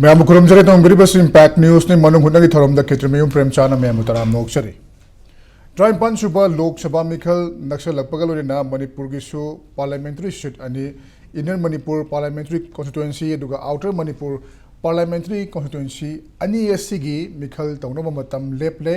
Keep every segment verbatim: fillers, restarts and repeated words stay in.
ꯃꯌꯥꯝꯕꯨ ꯈꯨꯔꯨꯝꯖꯔꯤ꯫ ꯇꯧꯕꯤꯔꯤꯕꯁꯤ Impact Newsꯅꯤ꯫ ꯃꯅꯨꯡ ꯍꯨꯠꯅꯒꯤ ꯊꯧꯔꯝꯗ ꯈꯦꯇ꯭ꯔꯤꯃꯌꯨꯝ ꯄ꯭ꯔꯦꯝꯆꯥꯟꯅ ꯃꯌꯥꯝꯕꯨ ꯇꯔꯥꯝꯅ ꯑꯣꯛꯆꯔꯤ꯫ ꯇꯔꯥꯅꯤꯄꯥꯟ ꯁꯨꯕ ꯂꯣꯛ ꯁꯚꯥ ꯃꯤꯈꯜ ꯅꯛꯁꯜꯂꯛꯄꯒ ꯂꯣꯏꯅꯅ ꯃꯅꯤꯄꯨꯔꯒꯤꯁꯨ parliamentary seat ꯑꯅꯤ, Inner Manipur Parliamentary Constituency ꯑꯗꯨꯒ Outer Manipur Parliamentary Constituency ꯑꯅꯤ ꯑꯁꯤꯒꯤ ꯃꯤꯈꯜ ꯇꯧꯅꯕ ꯃꯇꯝ ꯂꯦꯞꯂꯦ꯫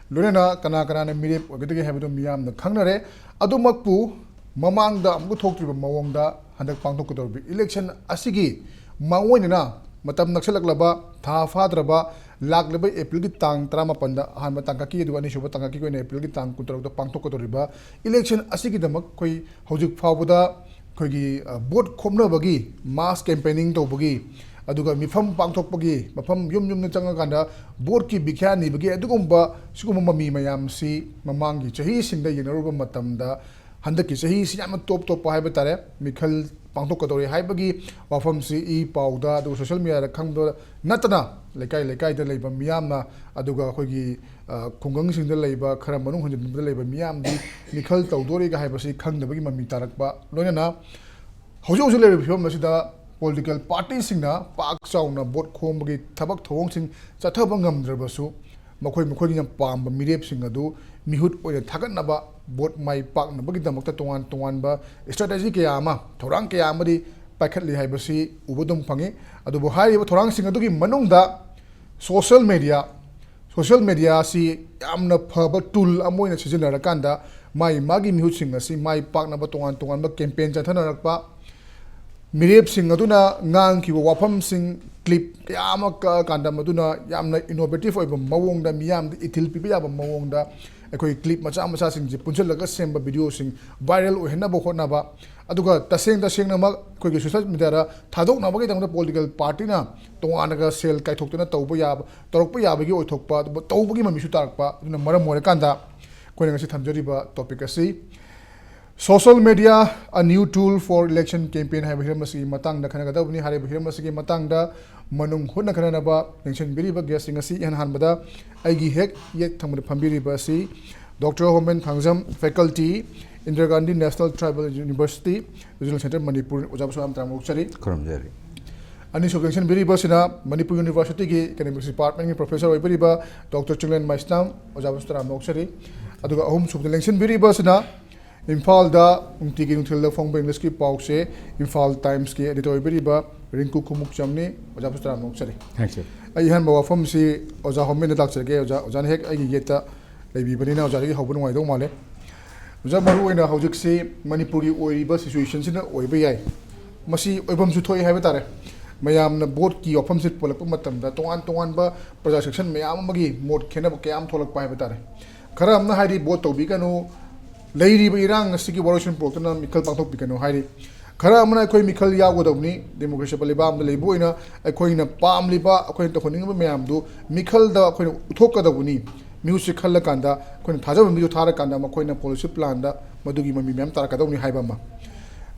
ꯂꯣꯏꯅꯅ ꯀꯅꯥ ꯀꯅꯥꯅ ꯃꯤꯔꯦꯞ ꯑꯣꯏꯒꯗꯒꯦ ꯍꯥꯏꯕꯗꯨ ꯃꯤꯌꯥꯝꯅ ꯈꯪꯅꯔꯦ꯫ ꯑꯗꯨꯃꯛꯄꯨ ꯃꯃꯥꯡꯗ ꯑꯃꯨꯛ ꯊꯣꯛꯇ꯭ꯔꯤꯕ ꯃꯑꯣꯡꯗ ꯍꯟꯗꯛ ꯄꯥꯡꯊꯣꯛꯀꯗꯧꯔꯤꯕ election ꯑꯁꯤꯒꯤ ꯃꯥꯡꯑꯣꯏꯅꯅ ꯃꯇꯝ ꯅꯛꯁꯜꯂꯛꯂꯕ, ꯊꯥ ꯐꯥꯗ꯭ꯔꯕ, ꯂꯥꯛꯂꯤꯕ Aprilꯒꯤ ꯇꯥꯡ ꯇꯔꯥꯃꯥꯄꯟꯗ ꯑꯍꯥꯟꯕ ꯇꯥꯡꯀꯛꯀꯤ, ꯑꯗꯨꯒ ꯑꯅꯤꯁꯨꯕ ꯇꯥꯡꯀꯛꯀꯤ ꯑꯣꯏꯅ Aprilꯒꯤ ꯇꯥꯡ ꯀꯨꯟꯇꯔꯨꯛꯇ ꯄꯥꯡꯊꯣꯛꯀꯗꯧꯔꯤꯕ election ꯑꯁꯤꯒꯤꯗꯃꯛ ꯑꯩꯈꯣꯏ ꯍꯧꯖꯤꯛ ꯐꯥꯎꯕꯗ ꯑꯩꯈꯣꯏꯒꯤ, ꯑ, vote ꯈꯣꯝꯅꯕꯒꯤ, mass campaigning ꯇꯧꯕꯒꯤ, ꯑꯗꯨꯒ ꯃꯤꯐꯝ ꯄꯥꯡꯊꯣꯛꯄꯒꯤ, ꯃꯐꯝ ꯌꯨꯝ ꯌꯨꯝꯗ ꯆꯪꯉꯀꯥꯟꯗ voteꯀꯤ ꯚꯤꯈ꯭ꯌꯥ ꯅꯤꯕꯒꯤ, ꯑꯗꯨꯒꯨꯝꯕ ꯁꯤꯒꯨꯝꯕ ꯃꯃꯤ ꯃꯌꯥꯝꯁꯤ ꯃꯃꯥꯡꯒꯤ ꯆꯍꯤꯁꯤꯡꯗ ꯌꯦꯡꯅꯔꯨꯕ ꯃꯇꯝꯗ ꯍꯟꯗꯛꯀꯤ ꯆꯍꯤꯁꯤ ꯌꯥꯝꯅ ꯇꯣꯞ ꯇꯣꯞꯄ ꯍꯥꯏꯕ ꯇꯥꯔꯦ꯫ ꯃꯤꯈꯜ ꯄꯥꯡꯊꯣꯛꯀꯗꯧꯔꯤ ꯍꯥꯏꯕꯒꯤ ꯋꯥꯐꯝꯁꯤ ꯏ ꯄꯥꯎꯗ, ꯑꯗꯨꯒ social mediaꯗ ꯈꯪꯕ ꯅꯠꯇꯅ ꯂꯩꯀꯥꯏ ꯂꯩꯀꯥꯏꯗ ꯂꯩꯕ ꯃꯤꯌꯥꯝꯅ, ꯑꯗꯨꯒ ꯑꯩꯈꯣꯏꯒꯤ, ꯑ, ꯈꯨꯡꯒꯪꯁꯤꯡꯗ ꯂꯩꯕ, ꯈꯔ ꯃꯅꯨꯡ ꯍꯟꯖꯤꯟꯕꯗ ꯂꯩꯕ ꯃꯤꯌꯥꯝꯗꯤ ꯃꯤꯈꯜ ꯇꯧꯗꯣꯔꯤꯒ ꯍꯥꯏꯕꯁꯤ ꯈꯪꯗꯕꯒꯤ ꯃꯃꯤ ꯇꯥꯔꯛꯄ꯫ ꯂꯣꯏꯅꯅ ꯍꯧꯖꯤꯛ ꯍꯧꯖꯤꯛ ꯂꯩꯔꯤꯕ ꯐꯤꯕꯝ ꯑꯁꯤꯗ political partyꯁꯤꯡꯅ ꯄꯥꯛ ꯆꯥꯎꯅ vote ꯈꯣꯝꯕꯒꯤ ꯊꯕꯛ ꯊꯧꯑꯣꯡꯁꯤꯡ ꯆꯠꯊꯕ ꯉꯝꯗ꯭ꯔꯕꯁꯨ, ꯃꯈꯣꯏ ꯃꯈꯣꯏꯒꯤꯅ ꯄꯥꯝꯕ ꯃꯤꯔꯦꯞꯁꯤꯡ ꯑꯗꯨ ꯃꯤꯍꯨꯠ ꯑꯣꯏꯅ ꯊꯥꯒꯠꯅꯕ, vote ꯃꯥꯏ ꯄꯥꯛꯅꯕꯒꯤꯗꯃꯛꯇ ꯇꯣꯉꯥꯟ ꯇꯣꯉꯥꯟꯕ strategy ꯀꯌꯥ ꯑꯃ, ꯊꯧꯔꯥꯡ ꯀꯌꯥ ꯑꯃꯗꯤ ꯄꯥꯏꯈꯠꯂꯤ ꯍꯥꯏꯕꯁꯤ ꯎꯕ ꯑꯗꯨꯝ ꯐꯪꯉꯤ꯫ ꯑꯗꯨꯕꯨ ꯍꯥꯏꯔꯤꯕ ꯊꯧꯔꯥꯡꯁꯤꯡ ꯑꯗꯨꯒꯤ ꯃꯅꯨꯡꯗ social media, social media ꯑꯁꯤ ꯌꯥꯝꯅ ꯐꯕ tool ꯑꯃ ꯑꯣꯏꯅ ꯁꯤꯖꯤꯟꯅꯔꯀꯥꯟꯗ ꯃꯥꯒꯤ ꯃꯥꯒꯤ ꯃꯤꯍꯨꯠꯁꯤꯡ ꯑꯁꯤ ꯃꯥꯏ ꯄꯥꯛꯅꯕ ꯇꯣꯉꯥꯟ ꯇꯣꯉꯥꯟꯕ campaign ꯆꯠꯊꯅꯔꯛꯄ, ꯃꯤꯔꯦꯞꯁꯤꯡ ꯑꯗꯨꯅ ꯉꯥꯡꯈꯤꯕ ꯋꯥꯐꯝꯁꯤꯡ clip ꯀꯌꯥ ꯑꯃ ꯀꯛꯑꯀꯥꯟꯗ ꯃꯗꯨꯅ ꯌꯥꯝꯅ innovative ꯑꯣꯏꯕ ꯃꯑꯣꯡꯗ, ꯃꯤꯌꯥꯝꯗ ꯏꯊꯤꯜ ꯄꯤꯕ ꯌꯥꯕ ꯃꯑꯣꯡꯗ ꯑꯩꯈꯣꯏ clip ꯃꯆꯥ ꯃꯆꯥꯁꯤꯡꯁꯦ ꯄꯨꯟꯁꯤꯜꯂꯒ ꯁꯦꯝꯕ videoꯁꯤꯡ viral ꯑꯣꯏꯍꯟꯅꯕ ꯍꯣꯠꯅꯕ, ꯑꯗꯨꯒ ꯇꯁꯦꯡ ꯇꯁꯦꯡꯅꯃꯛ ꯑꯩꯈꯣꯏꯒꯤ social mediaꯗ ꯊꯥꯗꯣꯛꯅꯕꯒꯤꯗꯃꯛꯇ political partyꯅ ꯇꯣꯉꯥꯟꯅꯒ ꯁꯦꯜ ꯀꯥꯏꯊꯣꯛꯇꯨꯅ ꯇꯧꯕ ꯌꯥꯕ, ꯇꯧꯔꯛꯄ ꯌꯥꯕꯒꯤ ꯑꯣꯏꯊꯣꯛꯄ, ꯑꯗꯨꯕꯨ ꯇꯧꯕꯒꯤ ꯃꯃꯤꯁꯨ ꯇꯥꯔꯛꯄ꯫ ꯑꯗꯨꯅ ꯃꯔꯝ ꯑꯣꯏꯔꯀꯥꯟꯗ ꯑꯩꯈꯣꯏꯅ ꯉꯁꯤ ꯊꯝꯖꯔꯤꯕ topic ꯑꯁꯤ Social Media, a New Tool for Election Campaign ꯍꯥꯏꯕ ꯍꯤꯔꯝ ꯑꯁꯤꯒꯤ ꯃꯇꯥꯡꯗ ꯈꯟꯅꯒꯗꯕꯅꯤ꯫ ꯍꯥꯏꯔꯤꯕ ꯍꯤꯔꯝ ꯑꯁꯤꯒꯤ ꯃꯇꯥꯡꯗ ꯃꯅꯨꯡ ꯍꯨꯠꯅ ꯈꯟꯅꯅꯕ ꯂꯦꯡꯁꯤꯟꯕꯤꯔꯤꯕ guestꯁꯤꯡ ꯑꯁꯤ ꯏꯍꯥꯟ ꯍꯥꯟꯕꯗ ꯑꯩꯒꯤ ꯍꯦꯛ ꯌꯦꯠ ꯊꯪꯕꯗ ꯐꯝꯕꯤꯔꯤꯕ ꯑꯁꯤ Doctor ꯍꯣꯃꯦꯟ Thangjam, faculty, Indira Gandhi National Tribal University, Regional Centre, Manipur. ꯑꯣꯖꯥꯕꯨ ꯁꯂꯥꯝ ꯇꯔꯥꯝꯅ ꯑꯣꯛꯆꯔꯤ꯫ ꯈꯨꯔꯨꯝꯖꯔꯤ꯫ ꯑꯅꯤꯁꯨꯕ ꯂꯦꯡꯁꯤꯟꯕꯤꯔꯤꯕꯁꯤꯅ ꯃꯅꯤꯄꯨꯔ ꯌꯨꯅꯤꯚꯔꯁꯤꯇꯤꯒꯤ ꯏꯀꯅꯣꯃꯤꯛꯁ ꯗꯤꯄꯥꯔꯠꯃꯦꯟꯒꯤ ꯄ꯭ꯔꯣꯐꯦꯁꯔ ꯑꯣꯏꯕꯤꯔꯤꯕ ꯗꯣꯛꯇꯔ ꯆꯤꯡꯂꯦꯟ ꯃꯩꯁꯅꯥꯝ, ꯑꯣꯖꯥꯕꯨꯁꯨ ꯇꯔꯥꯝꯅ ꯑꯣꯛꯆꯔꯤ꯫ ꯑꯗꯨꯒ ꯑꯍꯨꯝꯁꯨꯕꯗ ꯂꯦꯡꯁꯤꯟꯕꯤꯔꯤꯕꯁꯤꯅ ꯏꯝꯐꯥꯜꯗ ꯅꯨꯡꯇꯤꯒꯤ ꯅꯨꯡꯊꯤꯜꯗ ꯐꯣꯡꯕ ꯏꯪꯂꯤꯁꯀꯤ ꯄꯥꯎꯁꯦ ꯏꯝꯐꯥꯜ ꯇꯥꯏꯝꯁꯀꯤ ꯑꯦꯗꯤꯇꯔ ꯑꯣꯏꯕꯤꯔꯤꯕ ꯔꯤꯡꯀꯨ ꯈꯨꯃꯨꯛꯆꯝꯅꯤ꯫ ꯑꯣꯖꯥꯕꯨꯁꯨ ꯇꯔꯥꯝꯅ ꯑꯣꯛꯆꯔꯤ꯫ Thank you. ꯑꯩ ꯑꯍꯥꯟꯕ ꯋꯥꯐꯝꯁꯤ ꯑꯣꯖꯥ ꯍꯣꯝꯃꯦꯟꯗ ꯂꯥꯛꯆꯔꯒꯦ꯫ ꯑꯣꯖꯥ, ꯑꯣꯖꯥꯅ ꯍꯦꯛ ꯑꯩꯒꯤ ꯌꯦꯠꯇ ꯂꯩꯕꯤꯕꯅꯤꯅ ꯑꯣꯖꯥꯗꯒꯤ ꯍꯧꯕ ꯅꯨꯡꯉꯥꯏꯗꯧ ꯃꯥꯜꯂꯦ꯫ ꯑꯣꯖꯥ, ꯃꯔꯨ ꯑꯣꯏꯅ ꯍꯧꯖꯤꯛꯁꯤ ꯃꯅꯤꯄꯨꯔꯒꯤ ꯑꯣꯏꯔꯤꯕ ꯁꯤꯆꯨꯋꯦꯁꯟꯁꯤꯅ ꯑꯣꯏꯕ ꯌꯥꯏ, ꯃꯁꯤ ꯑꯣꯏꯐꯝꯁꯨ ꯊꯣꯛꯏ ꯍꯥꯏꯕ ꯇꯥꯔꯦ꯫ ꯃꯌꯥꯝꯅ ꯚꯣꯠꯀꯤ ꯋꯥꯐꯝꯁꯤ ꯄꯨꯜꯂꯛꯄ ꯃꯇꯝꯗ ꯇꯣꯉꯥꯟ ꯇꯣꯉꯥꯟꯕ ꯄ꯭ꯔꯖꯥ ꯁꯦꯛꯁꯟ ꯃꯌꯥꯝ ꯑꯃꯒꯤ ꯃꯣꯠ ꯈꯦꯠꯅꯕ ꯀꯌꯥ ꯑꯃ ꯊꯣꯛꯂꯛꯄ ꯍꯥꯏꯕ ꯇꯥꯔꯦ꯫ ꯈꯔ ꯑꯃꯅ ꯍꯥꯏꯔꯤ ꯚꯣꯠ ꯇꯧꯕꯤꯒꯅꯨ, ꯂꯩꯔꯤꯕ ꯏꯔꯥꯡ ꯑꯁꯤꯒꯤ ꯋꯥꯔꯣꯏꯁꯤꯟ ꯄꯨꯔꯛꯇꯨꯅ ꯃꯤꯈꯜ ꯄꯥꯡꯊꯣꯛꯄꯤꯒꯅꯨ ꯍꯥꯏꯔꯤ꯫ ꯈꯔ ꯑꯃꯅ ꯑꯩꯈꯣꯏ ꯃꯤꯈꯜ ꯌꯥꯎꯒꯗꯕꯅꯤ, ꯗꯦꯃꯣꯀ꯭ꯔꯦꯁꯤ ꯑꯣꯏꯕ ꯂꯩꯕꯥꯛ ꯑꯃꯗ ꯂꯩꯕ ꯑꯣꯏꯅ ꯑꯩꯈꯣꯏꯅ ꯄꯥꯝꯂꯤꯕ, ꯑꯩꯈꯣꯏꯅ ꯇꯧꯍꯟꯅꯤꯡꯉꯤꯕ ꯃꯌꯥꯝꯗꯨ ꯃꯤꯈꯜꯗ ꯑꯩꯈꯣꯏꯅ ꯎꯠꯊꯣꯛꯀꯗꯕꯅꯤ꯫ ꯃꯤꯍꯨꯠꯁꯤ ꯈꯜꯂꯀꯥꯟꯗ ꯑꯩꯈꯣꯏꯅ ꯊꯥꯖꯕ ꯃꯤꯗꯨ ꯊꯥꯔꯀꯥꯟꯗ ꯃꯈꯣꯏꯅ ꯄꯣꯂꯤꯁꯤ ꯄ꯭ꯂꯥꯟꯗ ꯃꯗꯨꯒꯤ ꯃꯃꯤ ꯃꯌꯥꯝ ꯇꯥꯔꯛꯀꯗꯧꯅꯤ ꯍꯥꯏꯕ ꯑꯃ꯫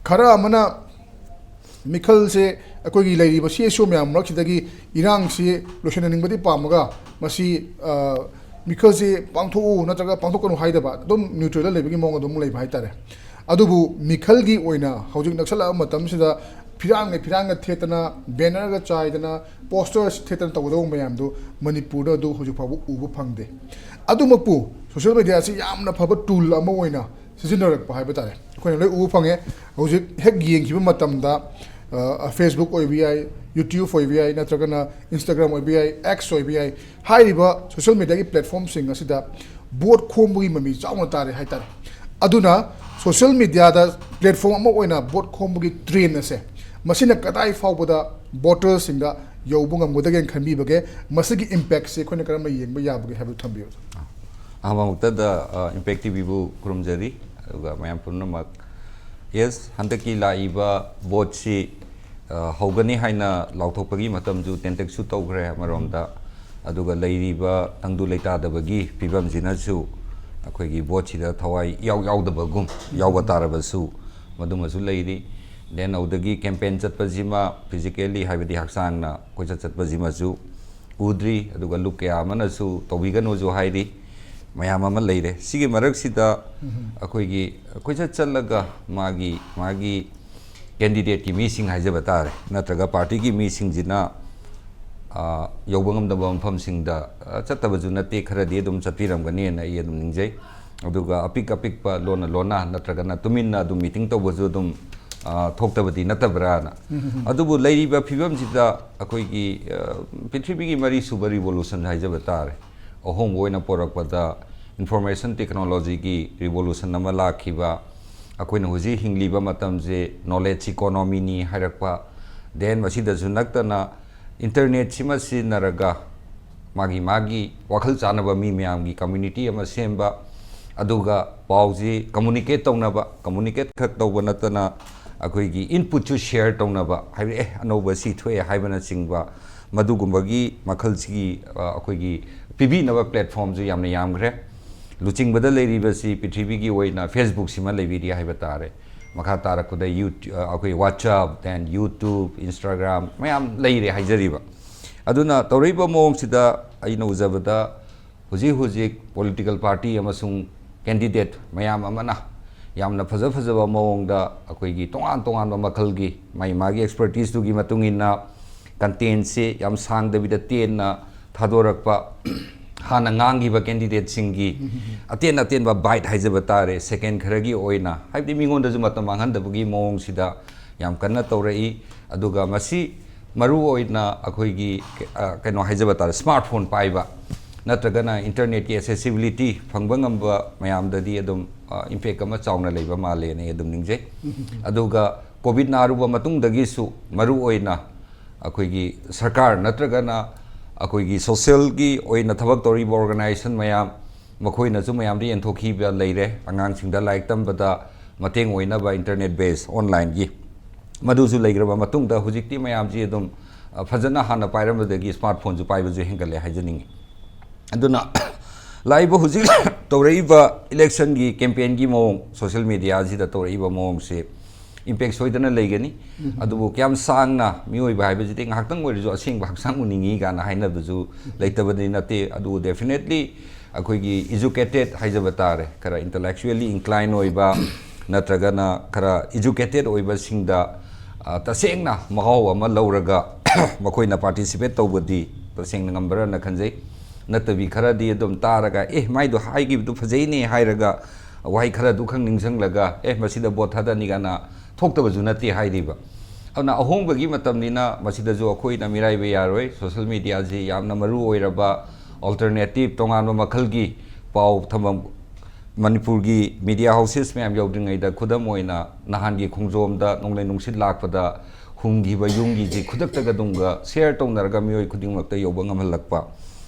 ꯈꯔ ꯑꯃꯅ ꯃꯤꯈꯜꯁꯦ ꯑꯩꯈꯣꯏꯒꯤ ꯂꯩꯔꯤꯕ ꯁꯤ ꯑꯦꯁ ꯑꯣ ꯃꯌꯥꯝ ꯃꯔꯛꯁꯤꯗꯒꯤ ꯏꯔꯥꯡꯁꯤ ꯂꯣꯏꯁꯤꯟꯍꯟꯅꯤꯡꯕꯗꯤ ꯄꯥꯝꯃꯒ ꯃꯁꯤ, ꯑ, ꯃꯤꯈꯜꯁꯤ ꯄꯥꯡꯊꯣꯛꯎ ꯅꯠꯇ꯭ꯔꯒ ꯄꯥꯡꯊꯣꯛꯀꯅꯨ ꯍꯥꯏꯗꯕ, ꯑꯗꯨꯝ ꯅ꯭ꯌꯨꯇ꯭ꯔꯦꯜꯗ ꯂꯩꯕꯒꯤ ꯃꯑꯣꯡ ꯑꯗꯨꯝ ꯂꯩꯕ ꯍꯥꯏꯇꯥꯔꯦ꯫ ꯑꯗꯨꯕꯨ ꯃꯤꯈꯜꯒꯤ ꯑꯣꯏꯅ ꯍꯧꯖꯤꯛ ꯅꯛꯁꯜꯂꯛꯑꯕ ꯃꯇꯝꯁꯤꯗ ꯐꯤꯔꯥꯟꯒ ꯐꯤꯔꯥꯟꯒ ꯊꯦꯠꯇꯅ, ꯕꯦꯅꯔꯒ ꯆꯥꯏꯗꯅ, ꯄꯣꯁꯇꯔ ꯊꯦꯠꯇꯅ ꯇꯧꯒꯗꯧꯕ ꯃꯌꯥꯝꯗꯨ ꯃꯅꯤꯄꯨꯔꯗ ꯑꯗꯨ ꯍꯧꯖꯤꯛ ꯐꯥꯎꯕ ꯎꯕ ꯐꯪꯗꯦ꯫ ꯑꯗꯨꯃꯛꯄꯨ ꯁꯣꯁꯤꯌꯦꯜ ꯃꯦꯗꯤꯌꯥꯁꯤ ꯌꯥꯝꯅ ꯐꯕ ꯇꯨꯜ ꯑꯃ ꯑꯣꯏꯅ ꯁꯤꯖꯤꯟꯅꯔꯛꯄ ꯍꯥꯏꯕ ꯇꯥꯔꯦ꯫ ꯑꯩꯈꯣꯏꯅ ꯂꯣꯏ ꯎꯕ ꯐꯪꯉꯦ꯫ ꯍꯧꯖꯤꯛ ꯍꯦꯛ ꯌꯦꯡꯈꯤꯕ ꯃꯇꯝꯗ, ꯑ, Facebook ꯑꯣꯏꯕ ꯌꯥꯏ, YouTube ꯑꯣꯏꯕ ꯌꯥꯏ, ꯅꯠꯇ꯭ꯔꯒꯅ Instagram ꯑꯣꯏꯕ ꯌꯥꯏ, X ꯑꯣꯏꯕ ꯌꯥꯏ, ꯍꯥꯏꯔꯤꯕ ꯁꯣꯁꯤꯌꯦꯜ ꯃꯦꯗꯤꯌꯥꯒꯤ ꯄ꯭ꯂꯦꯠꯐꯣꯔꯝꯁꯤꯡ ꯑꯁꯤꯗ ꯚꯣꯠ ꯈꯣꯝꯕꯒꯤ ꯃꯃꯤ ꯆꯥꯎꯅ ꯇꯥꯔꯦ ꯍꯥꯏꯇꯥꯔꯦ꯫ ꯑꯗꯨꯅ ꯁꯣꯁꯤꯌꯦꯜ ꯃꯦꯗꯤꯌꯥꯗ ꯄ꯭ꯂꯦꯠꯐꯣꯔꯝ ꯑꯃ ꯑꯣꯏꯅ ꯚꯣꯠ ꯈꯣꯝꯕꯒꯤ ꯇ꯭ꯔꯦꯟ ꯑꯁꯦ ꯃꯁꯤꯅ ꯀꯗꯥꯏ ꯐꯥꯎꯕꯗ ꯚꯣꯇꯔꯁꯤꯡꯗ ꯌꯧꯕ ꯉꯝꯒꯗꯒꯦꯅ ꯈꯟꯕꯤꯕꯒꯦ? ꯃꯁꯤꯒꯤ ꯏꯝꯄꯦꯛꯁꯦ ꯑꯩꯈꯣꯏꯅ ꯀꯔꯝꯅ ꯌꯦꯡꯕ ꯌꯥꯕꯒꯦ ꯍꯥꯏꯕꯗꯨ ꯊꯝꯕꯤꯌꯨ꯫ ꯑꯍꯥꯟꯕ ꯃꯛꯇꯗ, ꯑ, ꯏꯝꯄꯦꯛ ꯇꯤꯚꯤꯕꯨ ꯈꯨꯔꯨꯝꯖꯔꯤ, ꯑꯗꯨꯒ ꯃꯌꯥꯝ ꯄꯨꯝꯅꯃꯛ꯫ ꯌꯦꯁ, ꯍꯟꯗꯛꯀꯤ ꯂꯥꯛꯏꯕ ꯚꯣꯠꯁꯤ, ꯑ, ꯍꯧꯒꯅꯤ ꯍꯥꯏꯅ ꯂꯥꯎꯊꯣꯛꯄꯒꯤ ꯃꯇꯝꯁꯨ ꯇꯦꯟꯇꯛꯁꯨ ꯇꯧꯈ꯭ꯔꯦ ꯑꯃꯔꯣꯝꯗ, ꯑꯗꯨꯒ ꯂꯩꯔꯤꯕ ꯇꯪꯗꯨ ꯂꯩꯇꯥꯗꯕꯒꯤ ꯐꯤꯕꯝꯁꯤꯅꯁꯨ ꯑꯩꯈꯣꯏꯒꯤ ꯚꯣꯠꯁꯤꯗ ꯊꯋꯥꯏ ꯏꯌꯥꯎ ꯌꯥꯎꯗꯕꯒꯨꯝ, ꯌꯥꯎꯕ ꯇꯥꯔꯕꯁꯨ ꯃꯗꯨꯃꯁꯨ ꯂꯩꯔꯤ꯫ ꯗꯦꯟ ꯑꯗꯨꯗꯒꯤ ꯀꯦꯝꯄꯦꯟ ꯆꯠꯄꯁꯤꯃ ꯐꯤꯖꯤꯀꯦꯜꯂꯤ, ꯍꯥꯏꯕꯗꯤ ꯍꯛꯆꯥꯡꯅ ꯀꯣꯏꯆꯠ ꯆꯠꯄꯁꯤꯃꯁꯨ ꯎꯗ꯭ꯔꯤ, ꯑꯗꯨꯒ ꯂꯨꯞ ꯀꯌꯥ ꯑꯃꯅꯁꯨ ꯇꯧꯕꯤꯒꯅꯨꯁꯨ ꯍꯥꯏꯔꯤ, ꯃꯌꯥꯝ ꯑꯃ ꯂꯩꯔꯦ꯫ ꯁꯤꯒꯤ ꯃꯔꯛꯁꯤꯗ ꯑꯩꯈꯣꯏꯒꯤ ꯀꯣꯏꯆꯠ ꯆꯠꯂꯒ ꯃꯥꯒꯤ, ꯃꯥꯒꯤ ꯀꯦꯟꯗꯤꯗꯦꯠꯀꯤ ꯃꯤꯁꯤꯡ ꯍꯥꯏꯖꯕ ꯇꯥꯔꯦ, ꯅꯠꯇ꯭ꯔꯒ ꯄꯥꯔꯇꯤꯒꯤ ꯃꯤꯁꯤꯡꯁꯤꯅ, ꯑ, ꯌꯧꯕ ꯉꯝꯗꯕ ꯃꯐꯝꯁꯤꯡꯗ, ꯑ, ꯆꯠꯇꯕꯁꯨ ꯅꯠꯇꯦ, ꯈꯔꯗꯤ ꯑꯗꯨꯝ ꯆꯠꯄꯤꯔꯝꯒꯅꯤꯅ ꯑꯩ ꯑꯗꯨꯝ ꯅꯤꯡꯖꯩ꯫ ꯑꯗꯨꯒ ꯑꯄꯤꯛ ꯑꯄꯤꯛꯄ ꯂꯣꯟꯅ ꯂꯣꯟꯅ ꯅꯠꯇ꯭ꯔꯒꯅ ꯇꯨꯃꯤꯟꯅ ꯑꯗꯨꯝ ꯃꯤꯇꯤꯡ ꯇꯧꯕꯁꯨ ꯑꯗꯨꯝ, ꯑ, ꯊꯣꯛꯇꯕꯗꯤ ꯅꯠꯇꯕ꯭ꯔꯥꯅ꯫ ꯑꯗꯨꯕꯨ ꯂꯩꯔꯤꯕ ꯐꯤꯕꯝꯁꯤꯗ ꯑꯩꯈꯣꯏꯒꯤ, ꯑ, ꯄ꯭ꯔꯤꯊꯤꯕꯤꯒꯤ ꯃꯔꯤꯁꯨꯕ revolution ꯍꯥꯏꯖꯕ ꯇꯥꯔꯦ, ꯑꯍꯣꯡꯕ ꯑꯣꯏꯅ ꯄꯣꯔꯛꯄꯗ information technologyꯒꯤ revolution ꯑꯃ ꯂꯥꯛꯈꯤꯕ, ꯑꯩꯈꯣꯏꯅ ꯍꯧꯖꯤꯛ ꯍꯤꯡꯂꯤꯕ ꯃꯇꯝꯁꯦ knowledge economyꯅꯤ ꯍꯥꯏꯔꯛꯄ, then ꯃꯁꯤꯗꯁꯨ ꯅꯠꯇꯅ internetꯁꯤꯃ ꯁꯤꯖꯤꯟꯅꯔꯒ ꯃꯥꯒꯤ ꯃꯥꯒꯤ ꯋꯥꯈꯜ ꯆꯥꯟꯅꯕ ꯃꯤ ꯃꯌꯥꯝꯒꯤ community ꯑꯃ ꯁꯦꯝꯕ, ꯑꯗꯨꯒ ꯄꯥꯎꯁꯤ communicate ꯇꯧꯅꯕ, communicate ꯈꯛ ꯇꯧꯕ ꯅꯠꯇꯅ ꯑꯩꯈꯣꯏꯒꯤ inputꯁꯨ share ꯇꯧꯅꯕ, ꯍꯥꯏꯕꯗꯤ, "ꯑꯦ, ꯑꯅꯧꯕ ꯁꯤ ꯊꯣꯛꯑꯦ" ꯍꯥꯏꯕꯅꯆꯤꯡꯕ, ꯃꯗꯨꯒꯨꯝꯕꯒꯤ ꯃꯈꯜꯁꯤꯒꯤ, ꯑ, ꯑꯩꯈꯣꯏꯒꯤ ꯄꯤꯕꯤꯅꯕ platformꯁꯨ ꯌꯥꯝꯅ ꯌꯥꯝꯈ꯭ꯔꯦ꯫ ꯂꯨꯆꯤꯡꯕꯗ ꯂꯩꯔꯤꯕꯁꯤ ꯄ꯭ꯔꯤꯊꯤꯕꯤꯒꯤ ꯑꯣꯏꯅ Facebookꯁꯤꯃ ꯂꯩꯕꯤꯔꯤ ꯍꯥꯏꯕ ꯇꯥꯔꯦ꯫ ꯃꯈꯥ ꯇꯥꯔꯛꯄꯗ ꯌꯨ-, ꯑ, ꯑꯩꯈꯣꯏ WhatsApp, then YouTube, Instagram ꯃꯌꯥꯝ ꯂꯩꯔꯦ ꯍꯥꯏꯖꯔꯤꯕ꯫ ꯑꯗꯨꯅ ꯇꯧꯔꯛꯏꯕ ꯃꯑꯣꯡꯁꯤꯗ ꯑꯩꯅ ꯎꯖꯕꯗ ꯍꯧꯖꯤꯛ ꯍꯧꯖꯤꯛ political party ꯑꯃꯁꯨꯡ candidate ꯃꯌꯥꯝ ꯑꯃꯅ ꯌꯥꯝꯅ ꯐꯖ ꯐꯖꯕ ꯃꯑꯣꯡꯗ ꯑꯩꯈꯣꯏꯒꯤ ꯇꯣꯉꯥꯟ ꯇꯣꯉꯥꯟꯕ ꯃꯈꯜꯒꯤ ꯃꯥꯒꯤ ꯃꯥꯒꯤ expertiseꯇꯨꯒꯤ ꯃꯇꯨꯡ ꯏꯟꯅ contentꯁꯤ ꯌꯥꯝ ꯁꯥꯡꯗꯕꯤꯗ ꯇꯦꯟꯅ ꯊꯥꯗꯣꯔꯛꯄ, ꯍꯥꯟꯅ ꯉꯥꯡꯈꯤꯕ candidateꯁꯤꯡꯒꯤ ꯑꯇꯦꯟ ꯑꯇꯦꯟꯕ bite ꯍꯥꯏꯖꯕ ꯇꯥꯔꯦ, second ꯈꯔꯒꯤ ꯑꯣꯏꯅ, ꯍꯥꯏꯕꯗꯤ ꯃꯤꯉꯣꯟꯗꯁꯨ ꯃꯇꯝ ꯃꯥꯡꯍꯟꯗꯕꯒꯤ ꯃꯑꯣꯡꯁꯤꯗ ꯌꯥꯝ ꯀꯟꯅ ꯇꯧꯔꯛꯏ꯫ ꯑꯗꯨꯒ ꯃꯁꯤ ꯃꯔꯨ ꯑꯣꯏꯅ ꯑꯩꯈꯣꯏꯒꯤ, ꯑ, ꯀꯩꯅꯣ ꯍꯥꯏꯖꯕ ꯇꯥꯔꯦ, smartphone ꯄꯥꯏꯕ ꯅꯠꯇ꯭ꯔꯒꯅ internetꯀꯤ accessibility ꯐꯪꯕ ꯉꯝꯕ ꯃꯌꯥꯝꯗꯗꯤ ꯑꯗꯨꯝ, ꯑ, impact ꯑꯃ ꯆꯥꯎꯅ ꯂꯩꯕ ꯃꯥꯜꯂꯦꯅ ꯑꯩ ꯑꯗꯨꯝ ꯅꯤꯡꯖꯩ꯫ ꯑꯗꯨꯒ COVID ꯅꯥꯔꯨꯕ ꯃꯇꯨꯡꯗꯒꯤꯁꯨ ꯃꯔꯨ ꯑꯣꯏꯅ ꯑꯩꯈꯣꯏꯒꯤ ꯁꯔꯀꯥꯔ ꯅꯠꯇ꯭ꯔꯒꯅ ꯑꯩꯈꯣꯏꯒꯤ socialꯒꯤ ꯑꯣꯏꯅ ꯊꯕꯛ ꯇꯧꯔꯤꯕ organization ꯃꯌꯥꯝ, ꯃꯈꯣꯏꯅꯁꯨ ꯃꯌꯥꯝꯗ ꯌꯦꯟꯊꯣꯛꯈꯤꯕ ꯂꯩꯔꯦ꯫ ꯑꯉꯥꯡꯁꯤꯡꯗ ꯂꯥꯏꯔꯤꯛ ꯇꯝꯕꯗ ꯃꯇꯦꯡ ꯑꯣꯏꯅꯕ internet base onlineꯒꯤ ꯃꯗꯨꯁꯨ ꯂꯩꯈ꯭ꯔꯕ ꯃꯇꯨꯡꯗ ꯍꯧꯖꯤꯛꯇꯤ ꯃꯌꯥꯝꯁꯤ ꯑꯗꯨꯝ, ꯑ, ꯐꯖꯅ ꯍꯥꯟꯅ ꯄꯥꯏꯔꯝꯕꯗꯒꯤ smartphoneꯁꯨ ꯄꯥꯏꯕꯁꯨ ꯍꯦꯟꯒꯠꯂꯦ ꯍꯥꯏꯖꯅꯤꯡꯉꯤ꯫ ꯑꯗꯨꯅ ꯂꯥꯛꯏꯕ ꯍꯧꯖꯤꯛ ꯇꯧꯔꯛꯏꯕ electionꯒꯤ campaignꯒꯤ ꯃꯑꯣꯡ, social mediaꯁꯤꯗ ꯇꯧꯔꯛꯏꯕ ꯃꯑꯣꯡꯁꯦ impact ꯁꯣꯏꯗꯅ ꯂꯩꯒꯅꯤ꯫ ꯑꯗꯨꯕꯨ ꯀꯌꯥꯝ ꯁꯥꯡꯅ, ꯃꯤꯑꯣꯏꯕ ꯍꯥꯏꯕꯁꯤꯗꯤ ꯉꯥꯏꯍꯥꯛꯇꯪ ꯑꯣꯏꯔꯁꯨ ꯑꯁꯦꯡꯕ ꯍꯛꯆꯥꯡ ꯎꯅꯤꯡꯉꯤ ꯀꯥꯏꯅ ꯍꯥꯏꯅꯕꯁꯨ ꯂꯩꯇꯕꯗꯤ ꯅꯠꯇꯦ꯫ ꯑꯗꯨꯕꯨ definitely ꯑꯩꯈꯣꯏꯒꯤ educated ꯍꯥꯏꯖꯕ ꯇꯥꯔꯦ, ꯈꯔ intellectually incline ꯑꯣꯏꯕ, ꯅꯠꯇ꯭ꯔꯒꯅ ꯈꯔ educated ꯑꯣꯏꯕꯁꯤꯡꯗ, ꯑ, ꯇꯁꯦꯡꯅ ꯃꯍꯥꯎ ꯑꯃ ꯂꯧꯔꯒ ꯃꯈꯣꯏꯅ participate ꯇꯧꯕꯗꯤ ꯇꯁꯦꯡꯅ ꯉꯝꯕ꯭ꯔꯅ ꯈꯟꯖꯩ꯫ ꯅꯠꯇꯕꯤ ꯈꯔꯗꯤ ꯑꯗꯨꯝ ꯇꯥꯔꯒ, "ꯑꯦ, ꯃꯥꯏꯗꯣ ꯍꯥꯏꯈꯤꯕꯗꯨ ꯐꯖꯩꯅꯦ" ꯍꯥꯏꯔꯒ, ꯋꯥꯍꯩ ꯈꯔꯗꯨ ꯈꯪ ꯅꯤꯡꯁꯤꯡꯂꯒ, "ꯑꯦ, ꯃꯁꯤꯗ vote ꯊꯥꯗꯅꯤ" ꯀꯥꯏꯅ ꯊꯣꯛꯇꯕꯁꯨ ꯅꯠꯇꯦ ꯍꯥꯏꯔꯤꯕ꯫ ꯑꯗꯨꯅ ꯑꯍꯣꯡꯕꯒꯤ ꯃꯇꯝꯅꯤꯅ ꯃꯁꯤꯗꯁꯨ ꯑꯩꯈꯣꯏꯅ ꯃꯤꯔꯥꯏꯕ ꯌꯥꯔꯣꯏ꯫ Social mediaꯁꯤ ꯌꯥꯝꯅ ꯃꯔꯨ ꯑꯣꯏꯔꯕ alternative, ꯇꯣꯉꯥꯟꯕ ꯃꯈꯜꯒꯤ ꯄꯥꯎ ꯊꯝꯐꯝ, ꯃꯅꯤꯄꯨꯔꯒꯤ media houses ꯃꯌꯥꯝ ꯌꯧꯗ꯭ꯔꯤꯉꯩꯗ, ꯈꯨꯗꯝ ꯑꯣꯏꯅ ꯅꯍꯥꯟꯒꯤ ꯈꯣꯡꯖꯣꯝꯗ ꯅꯣꯡꯂꯩ ꯅꯨꯡꯁꯤꯠ ꯂꯥꯛꯄꯗ ꯍꯨꯝꯈꯤꯕ ꯌꯨꯝꯒꯤꯁꯤ ꯈꯨꯗꯛꯇꯒ ꯑꯗꯨꯝꯒ share ꯇꯧꯅꯔꯒ ꯃꯤꯑꯣꯏ ꯈꯨꯗꯤꯡꯃꯛꯇ ꯌꯧꯕ ꯉꯝꯍꯜꯂꯛꯄ꯫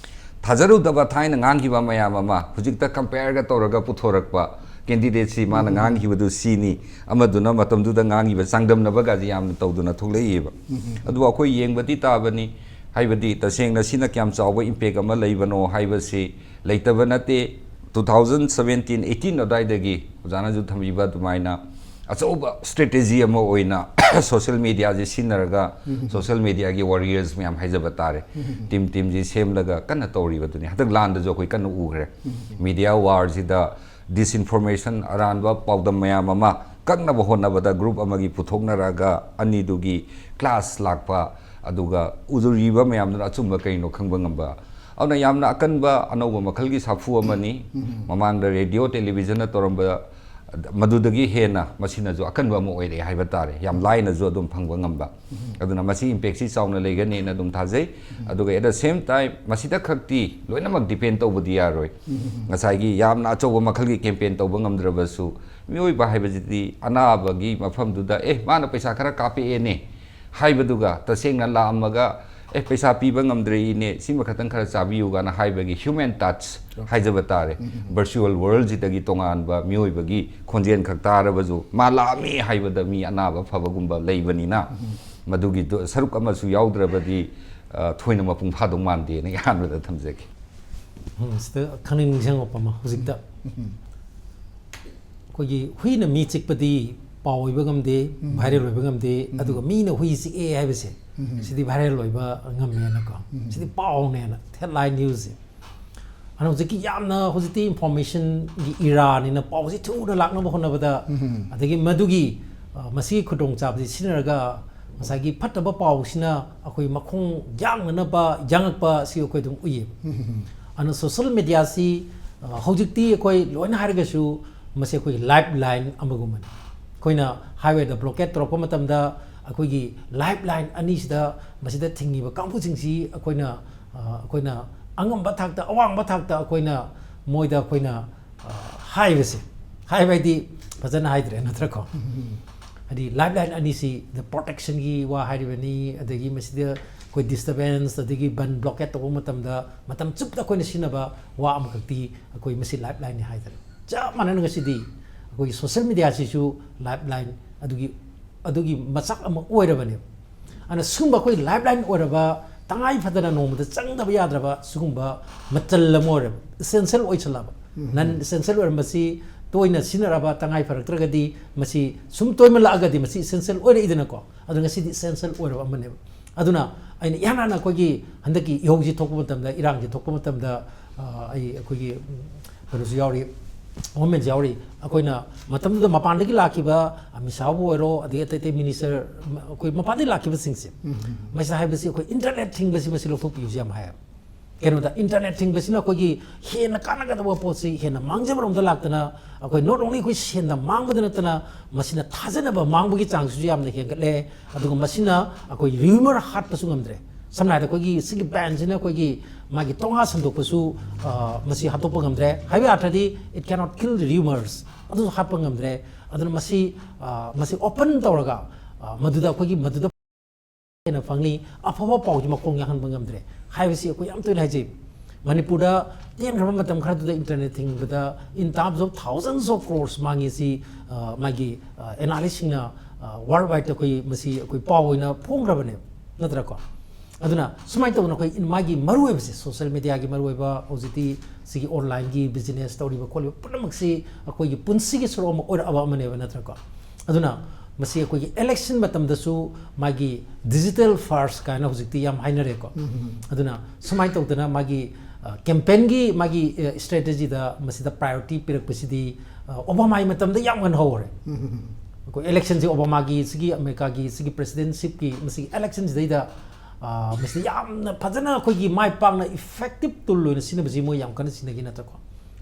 ꯊꯥꯖꯔꯨꯗꯕ ꯊꯥꯏꯅ ꯉꯥꯡꯈꯤꯕ ꯃꯌꯥꯝ ꯑꯃ ꯍꯧꯖꯤꯛꯇ compareꯒ ꯇꯧꯔꯒ ꯄꯨꯊꯣꯔꯛꯄ꯫ Candidateꯁꯤ ꯃꯥꯅ ꯉꯥꯡꯈꯤꯕꯗꯨ ꯁꯤꯅꯤ, ꯑꯃꯗꯨꯅ ꯃꯇꯝꯗꯨꯗ ꯉꯥꯡꯈꯤꯕ ꯆꯥꯡꯗꯝꯅꯕꯒꯁꯦ ꯌꯥꯝꯅ ꯇꯧꯗꯨꯅ ꯊꯣꯛꯂꯛꯏꯕ꯫ ꯑꯗꯨꯕꯨ ꯑꯩꯈꯣꯏ ꯌꯦꯡꯕꯗꯤ ꯇꯥꯕꯅꯤ, ꯍꯥꯏꯕꯗꯤ ꯇꯁꯦꯡꯅ ꯁꯤꯅ ꯀꯌꯥꯝ ꯆꯥꯎꯕ impact ꯑꯃ ꯂꯩꯕꯅꯣ ꯍꯥꯏꯕꯁꯤ ꯂꯩꯇꯕ ꯅꯠꯇꯦ꯫ Two thousand seventeen eighteen ꯑꯗꯨꯋꯥꯏꯗꯒꯤ ꯑꯣꯖꯥꯅꯁꯨ ꯊꯝꯕꯤꯕ ꯑꯗꯨꯃꯥꯏꯅ ꯑꯆꯧꯕ strategy ꯑꯃ ꯑꯣꯏꯅ social mediaꯁꯤ ꯁꯤꯖꯤꯟꯅꯔꯒ, social mediaꯒꯤ warriors ꯃꯌꯥꯝ ꯍꯥꯏꯖꯕ ꯇꯥꯔꯦ, team teamꯁꯤ ꯁꯦꯝꯂꯒ ꯀꯟꯅ ꯇꯧꯔꯤꯕꯗꯨꯅꯤ꯫ ꯍꯟꯗꯛ ꯂꯥꯟꯗꯁꯨ ꯑꯩꯈꯣꯏ ꯀꯟꯅ ꯎꯈ꯭ꯔꯦ꯫ Media warꯁꯤꯗ disinformation, ꯑꯔꯥꯟꯕ ꯄꯥꯎꯗꯝ ꯃꯌꯥꯝ ꯑꯃ ꯀꯛꯅꯕ ꯍꯣꯠꯅꯕꯗ group ꯑꯃꯒꯤ ꯄꯨꯊꯣꯛꯅꯔꯒ ꯑꯅꯤꯗꯨꯒꯤ clash ꯂꯥꯛꯄ, ꯑꯗꯨꯒ ꯎꯔꯤꯕ ꯃꯌꯥꯝꯗꯨꯅ ꯑꯆꯨꯝꯕ ꯀꯩꯅꯣ ꯈꯪꯕ ꯉꯝꯕ꯫ ꯑꯗꯨꯅ ꯌꯥꯝꯅ ꯑꯀꯟꯕ ꯑꯅꯧꯕ ꯃꯈꯜꯒꯤ ꯁꯥꯐꯨ ꯑꯃꯅꯤ꯫ ꯃꯃꯥꯡꯗ radio, televisionꯅ ꯇꯧꯔꯝꯕ ꯃꯗꯨꯗꯒꯤ ꯍꯦꯟꯅ ꯃꯁꯤꯅꯁꯨ ꯑꯀꯟꯕ ꯑꯃ ꯑꯣꯏꯔꯛꯑꯦ ꯍꯥꯏꯕ ꯇꯥꯔꯦ, ꯌꯥꯝ ꯂꯥꯏꯅꯁꯨ ꯑꯗꯨꯝ ꯐꯪꯕ ꯉꯝꯕ꯫ ꯑꯗꯨꯅ ꯃꯁꯤ impactꯁꯤ ꯆꯥꯎꯅ ꯂꯩꯒꯅꯤꯅ ꯑꯗꯨꯝ ꯊꯥꯖꯩ꯫ ꯑꯗꯨꯒ at the same time ꯃꯁꯤꯗ ꯈꯛꯇꯤ ꯂꯣꯏꯅꯃꯛ depend ꯇꯧꯕꯗꯤ ꯌꯥꯔꯣꯏ꯫ ꯉꯁꯥꯏꯒꯤ ꯌꯥꯝꯅ ꯑꯆꯧꯕ ꯃꯈꯜꯒꯤ campaign ꯇꯧꯕ ꯉꯝꯗ꯭ꯔꯕꯁꯨ, ꯃꯤꯑꯣꯏꯕ ꯍꯥꯏꯕꯁꯤꯗꯤ ꯑꯅꯥꯕꯒꯤ ꯃꯐꯝꯗꯨꯗ, "ꯑꯦ, ꯃꯥꯅ ꯄꯩꯁꯥ ꯈꯔ ꯀꯥꯞꯄꯛꯑꯦꯅꯦ" ꯍꯥꯏꯕꯗꯨꯒ ꯇꯁꯦꯡꯅ ꯂꯥꯛꯑꯝꯃꯒ, "ꯑꯦ, ꯄꯩꯁꯥ ꯄꯤꯕ ꯉꯝꯗ꯭ꯔꯦ ꯏꯅꯦ, ꯁꯤꯃ ꯈꯛꯇꯪ ꯈꯔ ꯆꯥꯕꯤꯌꯨ" ꯀꯥꯏꯅ ꯍꯥꯏꯕꯒꯤ human touch ꯍꯥꯏꯖꯕ ꯇꯥꯔꯦ꯫ Virtual worldꯁꯤꯗꯒꯤ ꯇꯣꯉꯥꯟꯕ ꯃꯤꯑꯣꯏꯕꯒꯤ ꯈꯣꯟꯖꯦꯜ ꯈꯛ ꯇꯥꯔꯕꯁꯨ ꯃꯥ ꯂꯥꯛꯑꯝꯃꯤ ꯍꯥꯏꯕꯗ ꯃꯤ ꯑꯅꯥꯕ ꯐꯕꯒꯨꯝꯕ ꯂꯩꯕꯅꯤꯅ, ꯃꯗꯨꯒꯤ ꯗꯣ-, ꯁꯔꯨꯛ ꯑꯃꯁꯨ ꯌꯥꯎꯗ꯭ꯔꯕꯗꯤ, ꯑ, ꯊꯣꯏꯅ ꯃꯄꯨꯡ ꯐꯥꯗꯧ ꯃꯥꯟꯗꯦꯅ ꯑꯍꯥꯟꯕꯗ ꯊꯝꯖꯒꯦ꯫ ꯎꯝ, ꯁꯤꯗ ꯈꯪꯅꯤꯡ ꯅꯤꯡꯁꯤꯡꯉꯛꯄ ꯑꯃ ꯍꯧꯖꯤꯛꯇ꯫ ꯑꯩꯈꯣꯏꯒꯤ ꯍꯨꯏꯅ ꯃꯤ ꯆꯤꯛꯄꯗꯤ ꯄꯥꯎ ꯑꯣꯏꯕ ꯉꯝꯗꯦ, viral ꯑꯣꯏꯕ ꯉꯝꯗꯦ, ꯑꯗꯨꯒ ꯃꯤꯅ ꯍꯨꯏ ꯆꯤꯛꯑꯦ ꯍꯥꯏꯕꯁꯦ, ꯁꯤꯗꯤ viral ꯑꯣꯏꯕ ꯉꯝꯃꯦꯅꯀꯣ꯫ ꯁꯤꯗꯤ ꯄꯥꯎꯅꯦꯅ, headline newsꯁꯦ꯫ ꯑꯗꯨꯅ ꯍꯧꯖꯤꯛꯀꯤ ꯌꯥꯝꯅ ꯍꯧꯖꯤꯛꯇꯤ ꯏꯟꯐꯣꯔꯃꯦꯁꯟꯒꯤ ꯏꯔꯥꯅꯤꯅ ꯄꯥꯎꯁꯤ ꯊꯨꯅ ꯂꯥꯛꯅꯕ ꯍꯣꯠꯅꯕꯗ, ꯑꯗꯒꯤ ꯃꯗꯨꯒꯤ, ꯑ, ꯃꯁꯤꯒꯤ ꯈꯨꯗꯣꯡꯆꯥꯕꯁꯤ ꯁꯤꯖꯤꯟꯅꯔꯒ ꯉꯁꯥꯏꯒꯤ ꯐꯠꯇꯕ ꯄꯥꯎꯁꯤꯅ ꯑꯩꯈꯣꯏ ꯃꯈꯣꯡ ꯌꯥꯡꯅꯅꯕ ꯌꯥꯡꯉꯛꯄ ꯑꯁꯤ ꯑꯩꯈꯣꯏ ꯑꯗꯨꯝ ꯎꯏꯌꯦ꯫ ꯑꯗꯨꯅ ꯁꯣꯁꯦꯜ ꯃꯦꯗꯤꯌꯥꯁꯤ, ꯑ, ꯍꯧꯖꯤꯛꯇꯤ ꯑꯩꯈꯣꯏ ꯂꯣꯏꯅ ꯍꯥꯏꯔꯒꯁꯨ ꯃꯁꯤ ꯑꯩꯈꯣꯏ ꯂꯥꯏꯐ ꯂꯥꯏꯟ ꯑꯃꯒꯨꯝꯕꯅꯤ꯫ ꯑꯩꯈꯣꯏꯅ ꯍꯥꯏꯋꯦꯗ ꯕ꯭ꯂꯣꯀꯦꯠ ꯇꯧꯔꯛꯄ ꯃꯇꯝꯗ ꯑꯩꯈꯣꯏꯒꯤ ꯂꯥꯏꯐ ꯂꯥꯏꯟ ꯑꯅꯤꯁꯤꯗ, ꯃꯁꯤꯗ ꯊꯤꯡꯉꯤꯕ ꯀꯥꯡꯕꯨꯁꯤꯡꯁꯤ ꯑꯩꯈꯣꯏꯅ, ꯑ, ꯑꯩꯈꯣꯏꯅ ꯑꯉꯝꯕ ꯊꯥꯛꯇ, ꯑꯋꯥꯡꯕ ꯊꯥꯛꯇ ꯑꯩꯈꯣꯏꯅ ꯃꯣꯏꯗ ꯑꯩꯈꯣꯏꯅ, ꯑ, ꯍꯥꯏꯕꯁꯦ, ꯍꯥꯏꯕ ꯍꯥꯏꯗꯤ ꯐꯖꯅ ꯍꯥꯏꯗ꯭ꯔꯦ, ꯅꯠꯇ꯭ꯔꯀꯣ? ꯍꯥꯏꯗꯤ ꯂꯥꯏꯐ ꯂꯥꯏꯟ ꯑꯅꯤꯁꯤ, ꯗ ꯄ꯭ꯔꯣꯇꯦꯛꯁꯟꯒꯤ ꯋꯥ ꯍꯥꯏꯔꯤꯕꯅꯤ, ꯑꯗꯒꯤ ꯃꯁꯤꯗ ꯑꯩꯈꯣꯏ ꯗꯤꯁꯇꯔꯕꯦꯟꯁ, ꯑꯗꯒꯤ ꯕꯟ ꯕ꯭ꯂꯣꯀꯦꯠ ꯇꯧꯕ ꯃꯇꯝꯗ ꯃꯇꯝ ꯆꯨꯞꯇ ꯑꯩꯈꯣꯏꯅ ꯁꯤꯖꯤꯟꯅꯕ ꯋꯥ ꯑꯃꯈꯛꯇꯤ ꯑꯩꯈꯣꯏ ꯃꯁꯤ ꯂꯥꯏꯐ ꯂꯥꯏꯟꯅꯤ ꯍꯥꯏꯇꯥꯔꯦ꯫ ꯆꯞ ꯃꯥꯟꯅꯅ ꯉꯁꯤꯗꯤ ꯑꯩꯈꯣꯏꯒꯤ ꯁꯣꯁꯦꯜ ꯃꯦꯗꯤꯌꯥꯁꯤꯁꯨ ꯂꯥꯏꯐ ꯂꯥꯏꯟ ꯑꯗꯨꯒꯤ, ꯑꯗꯨꯒꯤ ꯃꯆꯥꯛ ꯑꯃ ꯑꯣꯏꯔꯕꯅꯦꯕ꯫ ꯑꯗꯨꯅ ꯁꯤꯒꯨꯝꯕ ꯑꯩꯈꯣꯏ ꯂꯥꯏꯐ ꯂꯥꯏꯟ ꯑꯣꯏꯔꯕ, ꯇꯉꯥꯏ ꯐꯗꯅ ꯅꯣꯡꯃꯗ ꯆꯪꯗꯕ ꯌꯥꯗ꯭ꯔꯕ ꯁꯤꯒꯨꯝꯕ ꯃꯆꯜ ꯑꯃ ꯑꯣꯏꯔꯕ, ꯏꯁꯦꯟꯁꯤꯌꯦꯜ ꯑꯣꯏꯁꯜꯂꯛꯑꯕ꯫ ꯅꯟ ꯏꯁꯦꯟꯁꯤꯌꯦꯜ ꯑꯣꯏꯔꯝꯕꯁꯤ ꯇꯣꯏꯅ ꯁꯤꯖꯤꯟꯅꯔꯕ, ꯇꯉꯥꯏ ꯐꯔꯛꯇ꯭ꯔꯒꯗꯤ ꯃꯁꯤ ꯁꯨꯝ ꯇꯣꯏꯃꯜꯂꯛꯑꯒꯗꯤ ꯃꯁꯤ ꯏꯁꯦꯟꯁꯤꯌꯦꯜ ꯑꯣꯏꯔꯛꯏꯗꯅꯀꯣ꯫ ꯑꯗꯣ ꯉꯁꯤꯗꯤ ꯏꯁꯦꯟꯁꯤꯌꯦꯜ ꯑꯣꯏꯔꯕ ꯑꯃꯅꯦꯕ꯫ ꯑꯗꯨꯅ ꯑꯩꯅ ꯏꯍꯥꯟ ꯍꯥꯟꯅ ꯑꯩꯈꯣꯏꯒꯤ ꯍꯟꯗꯛꯀꯤ ꯏꯍꯧꯁꯤ ꯊꯣꯛꯄ ꯃꯇꯝꯗ, ꯏꯔꯥꯡꯁꯤ ꯊꯣꯛꯄ ꯃꯇꯝꯗ, ꯑ, ꯑꯩ ꯑꯩꯈꯣꯏꯒꯤ, ꯎꯝ, ꯀꯩꯅꯣꯁꯨ ꯌꯥꯎꯔꯤ, ꯒꯣꯔꯃꯦꯟꯁꯨ ꯌꯥꯎꯔꯤ꯫ ꯑꯩꯈꯣꯏꯅ ꯃꯇꯝꯗꯨꯗ ꯃꯄꯥꯟꯗꯒꯤ ꯂꯥꯛꯈꯤꯕ ꯑꯃꯤꯠ ꯁꯥꯍꯕꯨ ꯑꯣꯏꯔꯣ, ꯑꯗꯩ ꯑꯇꯩ ꯑꯇꯩ ꯃꯤꯅꯤꯁꯇꯔ, ꯑꯩꯈꯣꯏ ꯃꯄꯥꯟꯗꯒꯤ ꯂꯥꯛꯈꯤꯕꯁꯤꯡꯁꯦ, ꯃꯁꯤꯗ ꯍꯥꯏꯕꯁꯤ ꯑꯩꯈꯣꯏ ꯏꯟꯇꯔꯅꯦꯠ ꯊꯤꯡꯕꯁꯤ ꯃꯁꯤ ꯂꯧꯊꯣꯛꯄꯤꯌꯨꯁꯤ ꯌꯥꯝ ꯍꯥꯏꯌꯦꯕ꯫ ꯀꯩꯅꯣꯗ, ꯏꯟꯇꯔꯅꯦꯠ ꯊꯤꯡꯕꯁꯤꯅ ꯑꯩꯈꯣꯏꯒꯤ ꯍꯦꯟꯅ ꯀꯥꯟꯅꯒꯗꯕ ꯄꯣꯠꯁꯤ ꯍꯦꯟꯅ ꯃꯥꯡꯖꯕꯔꯣꯝꯗ ꯂꯥꯛꯇꯅ, ꯑꯩꯈꯣꯏ not only ꯑꯩꯈꯣꯏ ꯁꯦꯟꯗ ꯃꯥꯡꯕꯗ ꯅꯠꯇꯅ, ꯃꯁꯤꯅ ꯊꯥꯖꯅꯕ ꯃꯥꯡꯕꯒꯤ ꯆꯥꯡꯁꯤꯁꯨ ꯌꯥꯝꯅ ꯍꯦꯟꯒꯠꯂꯦ꯫ ꯑꯗꯨꯒ ꯃꯁꯤꯅ ꯑꯩꯈꯣꯏ ꯔꯤꯌꯨꯃꯔ ꯍꯥꯠꯄꯁꯨ ꯉꯝꯗ꯭ꯔꯦ꯫ ꯁꯝꯅ ꯍꯥꯏꯔꯕꯗ, ꯑꯩꯈꯣꯏꯒꯤ ꯁꯤꯒꯤ ꯕꯦꯟꯁꯤꯅ ꯑꯩꯈꯣꯏꯒꯤ ꯃꯥꯒꯤ ꯇꯣꯉꯥ ꯁꯟꯗꯣꯛꯄꯁꯨ, ꯑ, ꯃꯁꯤ ꯍꯥꯠꯇꯣꯛꯄ ꯉꯝꯗ꯭ꯔꯦ꯫ ꯍꯥꯏꯕ ꯌꯥꯗ꯭ꯔꯗꯤ, it cannot kill the rumors, ꯑꯗꯨꯁꯨ ꯍꯥꯠꯄ ꯉꯝꯗ꯭ꯔꯦ꯫ ꯑꯗꯨꯅ ꯃꯁꯤ, ꯑ, ꯃꯁꯤ ꯑꯣꯄꯟ ꯇꯧꯔꯒ, ꯑ, ꯃꯗꯨꯗ ꯑꯩꯈꯣꯏꯒꯤ ꯃꯗꯨꯗ ꯍꯦꯟꯅ ꯐꯪꯂꯤ, ꯑꯐꯕ ꯄꯥꯎꯁꯤ ꯃꯈꯣꯡ ꯌꯥꯡꯍꯟꯕ ꯉꯝꯗ꯭ꯔꯦ ꯍꯥꯏꯕꯁꯤ ꯑꯩꯈꯣꯏ ꯌꯥꯝ ꯇꯣꯏꯅ ꯍꯥꯏꯖꯩ꯫ ꯃꯅꯤꯄꯨꯔꯗ ꯇꯦꯟꯈ꯭ꯔꯕ ꯃꯇꯝ ꯈꯔꯗꯨꯗ ꯏꯟꯇꯔꯅꯦꯠ ꯊꯤꯡꯕꯗ in terms of thousands of crores ꯃꯥꯡꯉꯤ ꯁꯤ, ꯑ, ꯃꯥꯒꯤ, ꯑ, ꯑꯦꯅꯥꯂꯤꯁꯁꯤꯡꯅ, ꯑ, ꯋꯥꯔꯜ ꯋꯥꯏꯗꯇ ꯑꯩꯈꯣꯏ ꯃꯁꯤ ꯑꯩꯈꯣꯏ ꯄꯥꯎ ꯑꯣꯏꯅ ꯐꯣꯡꯈ꯭ꯔꯕꯅꯦꯕ, ꯅꯠꯇ꯭ꯔꯀꯣ? ꯑꯗꯨꯅ ꯁꯨꯃꯥꯏꯅ ꯇꯧꯗꯅ ꯑꯩꯈꯣꯏ ꯃꯥꯒꯤ ꯃꯔꯨꯑꯣꯏꯕꯁꯦ, ꯁꯣꯁꯦꯜ ꯃꯦꯗꯤꯌꯥꯒꯤ ꯃꯔꯨꯑꯣꯏꯕ, ꯍꯧꯖꯤꯛꯇꯤ ꯁꯤꯒꯤ ꯑꯣꯟꯂꯥꯏꯟꯒꯤ ꯕꯤꯖꯤꯅꯦꯁ ꯇꯧꯔꯤꯕ ꯈꯣꯠꯂꯤꯕ ꯄꯨꯝꯅꯃꯛꯁꯤ ꯑꯩꯈꯣꯏꯒꯤ ꯄꯨꯟꯁꯤꯒꯤ ꯁꯔꯨꯛ ꯑꯃ ꯑꯣꯏꯔꯛꯑꯕ ꯑꯃꯅꯦꯕ, ꯅꯠꯇ꯭ꯔꯀꯣ? ꯑꯗꯨꯅ ꯃꯁꯤ ꯑꯩꯈꯣꯏꯒꯤ ꯏꯂꯦꯛꯁꯟ ꯃꯇꯝꯗꯁꯨ ꯃꯥꯒꯤ digital first ꯀꯥꯏꯅ ꯍꯧꯖꯤꯛꯇꯤ ꯌꯥꯝ ꯍꯥꯏꯅꯔꯦꯀꯣ꯫ ꯑꯗꯨꯅ ꯁꯨꯃꯥꯏꯅ ꯇꯧꯗꯅ ꯃꯥꯒꯤ, ꯀꯦꯝꯄꯦꯟꯒꯤ ꯃꯥꯒꯤ ꯏꯁꯇ꯭ꯔꯦꯇꯦꯖꯤꯗ ꯃꯁꯤꯗ ꯄ꯭ꯔꯥꯏꯌꯣꯔꯤꯇꯤ ꯄꯤꯔꯛꯄꯁꯤꯗꯤ ꯑꯣꯕꯥꯃꯥꯒꯤ ꯃꯇꯝꯗ ꯌꯥꯝ ꯉꯟꯍꯧꯔꯦ꯫ ꯑꯩꯈꯣꯏ ꯏꯂꯦꯛꯁꯟꯁꯤ ꯑꯣꯕꯥꯃꯥꯒꯤ ꯁꯤꯒꯤ ꯑꯃꯦꯔꯤꯀꯥꯒꯤ ꯁꯤꯒꯤ ꯄ꯭ꯔꯦꯁꯤꯗꯦꯟꯁꯤꯞꯀꯤ ꯃꯁꯤꯒꯤ ꯏꯂꯦꯛꯁꯟꯁꯤꯗꯩꯗ ꯃꯁꯤꯗ ꯌꯥꯝꯅ ꯐꯖꯅ ꯑꯩꯈꯣꯏꯒꯤ ꯃꯥꯏ ꯄꯥꯛꯅ ꯏꯐꯦꯛꯇꯤꯞ ꯇꯨꯜ ꯑꯣꯏꯅ ꯁꯤꯖꯤꯟꯅꯕꯁꯤ ꯃꯣꯏ ꯌꯥꯝ ꯀꯟꯅ ꯁꯤꯖꯤꯟꯅꯈꯤ ꯅꯠꯇ꯭ꯔꯀꯣ꯫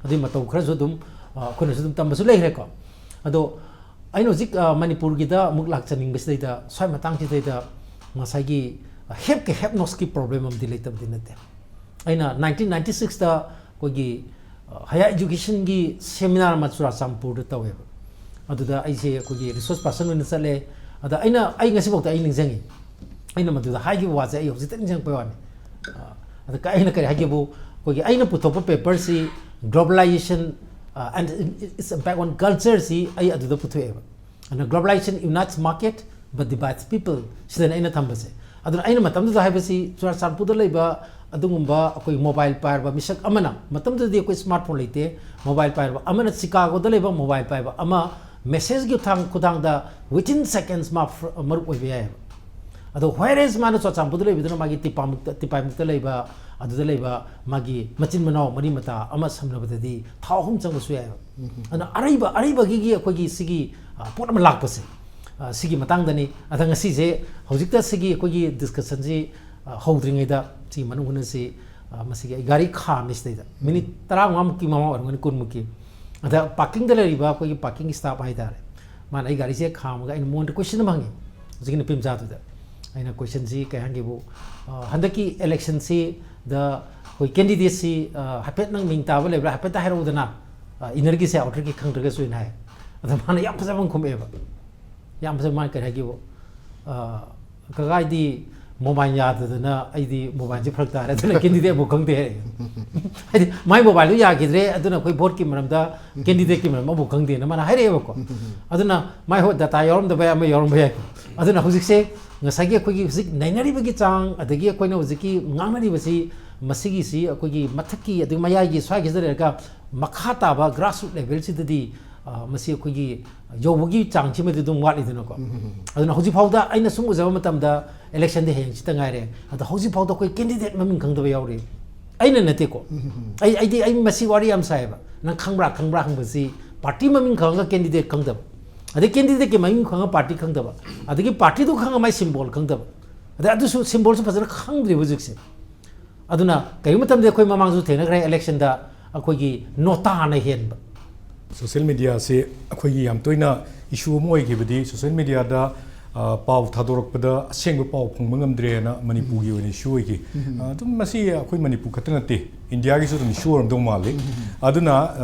ꯑꯗꯨꯒꯤ ꯃꯇꯧ ꯈꯔꯁꯨ ꯑꯗꯨꯝ ꯑꯩꯈꯣꯏꯅꯁꯨ ꯑꯗꯨꯝ ꯇꯝꯕꯁꯨ ꯂꯩꯈ꯭ꯔꯦꯀꯣ꯫ ꯑꯗꯣ ꯑꯩꯅ ꯍꯧꯖꯤꯛ ꯃꯅꯤꯄꯨꯔꯒꯤꯗ ꯑꯃꯨꯛ ꯂꯥꯛꯆꯅꯤꯡꯕꯁꯤꯗꯩꯗ ꯁ꯭ꯋꯥꯏ ꯃꯇꯥꯡꯁꯤꯗꯩꯗ ꯉꯁꯥꯏꯒꯤ ꯍꯦꯞꯀ ꯍꯦꯞ ꯅꯣꯁꯀꯤ ꯄ꯭ꯔꯣꯕ꯭ꯂꯦꯝ ꯑꯃꯗꯤ ꯂꯩꯇꯕꯗꯤ ꯅꯠꯇꯦ꯫ ꯑꯩꯅ ꯅꯥꯏꯟꯇꯤꯟ ꯅꯥꯏꯟꯇꯤ ꯁꯤꯛꯁꯇ ꯑꯩꯈꯣꯏꯒꯤ ꯍꯥꯌꯔ ꯏꯖꯨꯀꯦꯁꯟꯒꯤ ꯁꯦꯃꯤꯅꯥꯔ ꯑꯃ ꯆꯨꯔꯥꯆꯥꯟꯄꯨꯔꯗ ꯇꯧꯋꯦꯕ꯫ ꯑꯗꯨꯗ ꯑꯩꯁꯦ ꯑꯩꯈꯣꯏꯒꯤ ꯔꯤꯁꯣꯔꯁ ꯄꯥꯔꯁꯟ ꯑꯣꯏꯅ ꯆꯠꯂꯦ꯫ ꯑꯗ ꯑꯩꯅ ꯑꯩ ꯉꯁꯤꯐꯥꯎꯗ ꯑꯩ ꯅꯤꯡꯁꯤꯡꯉꯤ꯫ ꯑꯩꯅ ꯃꯗꯨꯗ ꯍꯥꯏꯈꯤꯕ ꯋꯥꯁꯦ ꯑꯩ ꯍꯧꯖꯤꯛꯇ ꯅꯤꯡꯁꯤꯡꯉꯛꯄꯩ ꯋꯥꯅꯤ꯫ ꯑꯗ ꯑꯩꯅ ꯀꯔꯤ ꯍꯥꯏꯒꯦꯕꯨ, ꯑꯩꯈꯣꯏꯒꯤ ꯑꯩꯅ ꯄꯨꯊꯣꯛꯄ ꯄꯦꯄꯔꯁꯤ globalization and its impact on culture ꯁꯤ ꯑꯩ ꯑꯗꯨꯗ ꯄꯨꯊꯣꯛꯑꯦꯕ꯫ ꯑꯗꯨꯅ globalization unites market but divides people ꯁꯤꯗꯅ ꯑꯩꯅ ꯊꯝꯕꯁꯦ꯫ ꯑꯗꯨꯅ ꯑꯩꯅ ꯃꯇꯝꯗꯨꯗ ꯍꯥꯏꯕꯁꯤ ꯆꯨꯔꯥꯆꯥꯟꯄꯨꯔꯗ ꯂꯩꯕ ꯑꯗꯨꯒꯨꯝꯕ ꯑꯩꯈꯣꯏ ꯃꯣꯕꯥꯏꯜ ꯄꯥꯏꯔꯕ ꯃꯤꯁꯛ ꯑꯃꯅ, ꯃꯇꯝꯗꯨꯗꯗꯤ ꯑꯩꯈꯣꯏ ꯁ꯭ꯃꯥꯔꯠ ꯐꯣꯟ ꯂꯩꯇꯦ, ꯃꯣꯕꯥꯏꯜ ꯄꯥꯏꯔꯕ ꯑꯃꯅ ꯆꯤꯀꯥꯒꯣꯗ ꯂꯩꯕ ꯃꯣꯕꯥꯏꯜ ꯄꯥꯏꯕ ꯑꯃ ꯃꯦꯁꯦꯖꯀꯤ ꯈꯨꯊꯥꯡ ꯈꯨꯊꯥꯡꯗ within seconds ꯃꯥ ꯐ꯭ꯔ- ꯃꯔꯨꯞ ꯑꯣꯏꯕ ꯌꯥꯏꯑꯕ꯫ ꯑꯗꯣ whereas ꯃꯥꯅ ꯆꯨꯔꯥꯆꯥꯟꯄꯨꯔꯗ ꯂꯩꯕꯗꯨꯅ ꯃꯥꯒꯤ ꯇꯤꯄꯥꯃꯨꯛꯇ ꯇꯤꯄꯥꯏꯃꯨꯛꯇ ꯂꯩꯕ, ꯑꯗꯨꯗ ꯂꯩꯕ ꯃꯥꯒꯤ ꯃꯆꯤꯟ ꯃꯅꯥꯎ ꯃꯔꯤ ꯃꯇꯥ ꯑꯃ ꯁꯝꯅꯕꯗꯗꯤ ꯊꯥ ꯑꯍꯨꯝ ꯆꯪꯕꯁꯨ ꯌꯥꯏꯑꯕ꯫ ꯑꯗꯨꯅ ꯑꯔꯩꯕ ꯑꯔꯩꯕꯒꯤ ꯑꯩꯈꯣꯏꯒꯤ ꯁꯤꯒꯤ ꯄꯣꯠ ꯑꯃ ꯂꯥꯛꯄꯁꯦ ꯁꯤꯒꯤ ꯃꯇꯥꯡꯗꯅꯤ꯫ ꯑꯗ ꯉꯁꯤꯁꯦ ꯍꯧꯖꯤꯛꯇ ꯁꯤꯒꯤ ꯑꯩꯈꯣꯏꯒꯤ ꯗꯤꯁꯀꯁꯟꯁꯤ ꯍꯧꯗ꯭ꯔꯤꯉꯩꯗ ꯁꯤꯒꯤ ꯃꯅꯨꯡ ꯍꯨꯠꯅꯁꯤ꯫ ꯃꯁꯤꯒꯤ ꯑꯩ ꯒꯥꯔꯤ ꯈꯥꯝꯃꯤ ꯁꯤꯗꯩꯗ ꯃꯤꯅꯤꯠ ꯇꯔꯥꯃꯉꯥꯃꯨꯛꯀꯤ ꯃꯃꯥꯡ ꯑꯣꯏꯔꯝꯒꯅꯤ, ꯀꯨꯟꯃꯨꯛꯀꯤ꯫ ꯑꯗ ꯄꯥꯔꯀꯤꯡꯗ ꯂꯩꯔꯤꯕ ꯑꯩꯈꯣꯏꯒꯤ ꯄꯥꯔꯀꯤꯡ ꯁ꯭ꯇꯥꯐ ꯍꯥꯏꯇꯥꯔꯦ, ꯃꯥꯅ ꯑꯩ ꯒꯥꯔꯤꯁꯦ ꯈꯥꯝꯃꯒ ꯑꯩꯅ ꯃꯉꯣꯟꯗ ꯀꯣꯏꯁꯟ ꯑꯃ ꯍꯪꯉꯤ꯫ ꯍꯧꯖꯤꯛꯀꯤ ꯅꯨꯄꯤ ꯃꯆꯥꯗꯨꯗ ꯑꯩꯅ ꯀꯣꯏꯁꯟꯁꯤ ꯀꯩ ꯍꯪꯒꯦꯕꯨ, ꯍꯟꯗꯛꯀꯤ ꯏꯂꯦꯛꯁꯟꯁꯤꯗ ꯑꯩꯈꯣꯏ ꯀꯦꯟꯗꯤꯗꯦꯠꯁꯤ ꯍꯥꯏꯐꯦꯠ ꯅꯪ ꯃꯤꯡ ꯇꯥꯕ ꯂꯩꯕ꯭ꯔꯥ, ꯍꯥꯏꯐꯦꯠꯇ ꯍꯥꯏꯔꯛꯎꯗꯅ, ꯏꯟꯅꯔꯒꯤꯁꯦ ꯑꯥꯎꯇꯔꯒꯤ ꯈꯪꯗ꯭ꯔꯒꯁꯨ ꯑꯩꯅ ꯍꯥꯏ꯫ ꯑꯗ ꯃꯥꯅ ꯌꯥꯝ ꯐꯖꯕ ꯑꯃ ꯈꯨꯝꯃꯛꯑꯦꯕ꯫ ꯌꯥꯝ ꯐꯖꯅ ꯃꯥꯅ ꯀꯔꯤ ꯍꯥꯏꯒꯦꯕꯨ, "ꯀꯀꯥ, ꯑꯩꯗꯤ ꯃꯣꯕꯥꯏꯜ ꯌꯥꯗꯗꯅ ꯑꯩꯗꯤ ꯃꯣꯕꯥꯏꯜꯁꯦ ꯐꯔꯛ ꯇꯥꯔꯦ, ꯑꯗꯨꯅ ꯀꯦꯟꯗꯤꯗꯦꯠ ꯑꯃꯐꯥꯎ ꯈꯪꯗꯦ" ꯍꯥꯏ꯫ ꯍꯥꯏꯗꯤ ꯃꯥꯏ ꯃꯣꯕꯥꯏꯜꯗꯨ ꯌꯥꯈꯤꯗ꯭ꯔꯦ, ꯑꯗꯨꯅ ꯑꯩꯈꯣꯏ ꯚꯣꯠꯀꯤ ꯃꯔꯝꯗ, ꯀꯦꯟꯗꯤꯗꯦꯠꯀꯤ ꯃꯔꯝ ꯑꯃꯐꯥꯎ ꯈꯪꯗꯦꯅ ꯃꯥꯅ ꯍꯥꯏꯔꯛꯑꯦꯕꯀꯣ꯫ ꯑꯗꯨꯅ ꯃꯥꯏ ꯍꯣꯏ ꯗꯇꯥ ꯌꯥꯎꯔꯝꯗꯕ ꯌꯥꯏ, ꯑꯃ ꯌꯥꯎꯔꯝꯕ ꯌꯥꯏ꯫ ꯑꯗꯨꯅ ꯍꯧꯖꯤꯛꯁꯦ ꯉꯁꯥꯏꯒꯤ ꯑꯩꯈꯣꯏꯒꯤ ꯍꯧꯖꯤꯛ ꯅꯩꯅꯔꯤꯕꯒꯤ ꯆꯥꯡ, ꯑꯗꯒꯤ ꯑꯩꯈꯣꯏꯅ ꯍꯧꯖꯤꯛꯀꯤ ꯉꯥꯡꯅꯔꯤꯕꯁꯤ, ꯃꯁꯤꯒꯤꯁꯤ ꯑꯩꯈꯣꯏꯒꯤ ꯃꯊꯛꯀꯤ ꯑꯗꯒꯤ ꯃꯌꯥꯏꯒꯤ ꯁ꯭ꯋꯥꯏꯒꯤꯁꯤꯗ ꯂꯩꯔꯒ ꯃꯈꯥ ꯇꯥꯕ grassroot levelꯁꯤꯗꯗꯤ ꯃꯁꯤ ꯑꯩꯈꯣꯏꯒꯤ ꯌꯧꯕꯒꯤ ꯆꯥꯡꯁꯤꯃꯗꯤ ꯑꯗꯨꯝ ꯋꯥꯠꯂꯤꯗꯅꯀꯣ꯫ ꯑꯗꯨꯅ ꯍꯧꯖꯤꯛ ꯐꯥꯎꯗ ꯑꯩꯅ ꯁꯨꯝ ꯎꯖꯕ ꯃꯇꯝꯗ ꯏꯂꯦꯛꯁꯟꯗꯤ ꯍꯌꯦꯡꯁꯤꯇ ꯉꯥꯏꯔꯦ, ꯑꯗꯣ ꯍꯧꯖꯤꯛ ꯐꯥꯎꯗ ꯑꯩꯈꯣꯏ ꯀꯦꯟꯗꯤꯗꯦꯠ ꯃꯃꯤꯡ ꯈꯪꯗꯕ ꯌꯥꯎꯔꯤ꯫ ꯑꯩꯅ ꯅꯠꯇꯦꯀꯣ꯫ ꯑꯩ ꯑꯩꯗꯤ ꯑꯩ ꯃꯁꯤ ꯋꯥꯔꯤ ꯌꯥꯝ ꯁꯥꯏꯌꯦꯕ꯫ ꯅꯪ ꯈꯪꯕ꯭ꯔꯥ ꯈꯪꯕ꯭ꯔꯥ ꯍꯪꯕꯁꯤ, ꯄꯥꯔꯇꯤ ꯃꯃꯤꯡ ꯈꯪꯉꯒ ꯀꯦꯟꯗꯤꯗꯦꯠ ꯈꯪꯗꯕ, ꯑꯗꯩ ꯀꯦꯟꯗꯤꯗꯦꯠꯀꯤ ꯃꯃꯤꯡ ꯈꯪꯉꯒ ꯄꯥꯔꯇꯤ ꯈꯪꯗꯕ, ꯑꯗꯒꯤ ꯄꯥꯔꯇꯤꯗꯨ ꯈꯪꯉꯒ ꯃꯥꯏ ꯁꯤꯝꯕꯣꯜ ꯈꯪꯗꯕ, ꯑꯗꯩ ꯑꯗꯨꯁꯨ ꯁꯤꯝꯕꯣꯜꯁꯨ ꯐꯖꯅ ꯈꯪꯗ꯭ꯔꯤꯕ ꯍꯧꯖꯤꯛꯁꯦ꯫ ꯑꯗꯨꯅ ꯀꯔꯤꯒꯨꯝꯕ ꯃꯇꯝꯗ ꯑꯩꯈꯣꯏ ꯃꯃꯥꯡꯁꯨ ꯊꯦꯡꯅꯈ꯭ꯔꯦ, ꯏꯂꯦꯛꯁꯟꯗ ꯑꯩꯈꯣꯏꯒꯤ ꯅꯣꯇꯥꯅ ꯍꯦꯟꯕ꯫ ꯁꯣꯁꯦꯜ ꯃꯦꯗꯤꯌꯥꯁꯦ ꯑꯩꯈꯣꯏꯒꯤ ꯌꯥꯝ ꯇꯣꯏꯅ ꯏꯁꯨ ꯑꯃ ꯑꯣꯏꯈꯤꯕꯗꯤ, ꯁꯣꯁꯦꯜ ꯃꯦꯗꯤꯌꯥꯗ ꯄꯥꯎ ꯊꯥꯗꯣꯔꯛꯄꯗ ꯑꯁꯦꯡꯕ ꯄꯥꯎ ꯐꯪꯕ ꯉꯝꯗ꯭ꯔꯦꯅ ꯃꯅꯤꯄꯨꯔꯒꯤ ꯑꯣꯏꯅ ꯏꯁꯨ ꯑꯣꯏꯈꯤ꯫ ꯑꯗꯨꯝ ꯃꯁꯤ ꯑꯩꯈꯣꯏ ꯃꯅꯤꯄꯨꯔ ꯈꯛꯇ ꯅꯠꯇꯦ, ꯏꯟꯗꯤꯌꯥꯒꯤꯁꯨ ꯑꯗꯨꯝ ꯏꯁꯨ ꯑꯣꯏꯔꯝꯗꯧ ꯃꯥꯜꯂꯤ꯫ ꯑꯗꯨꯅ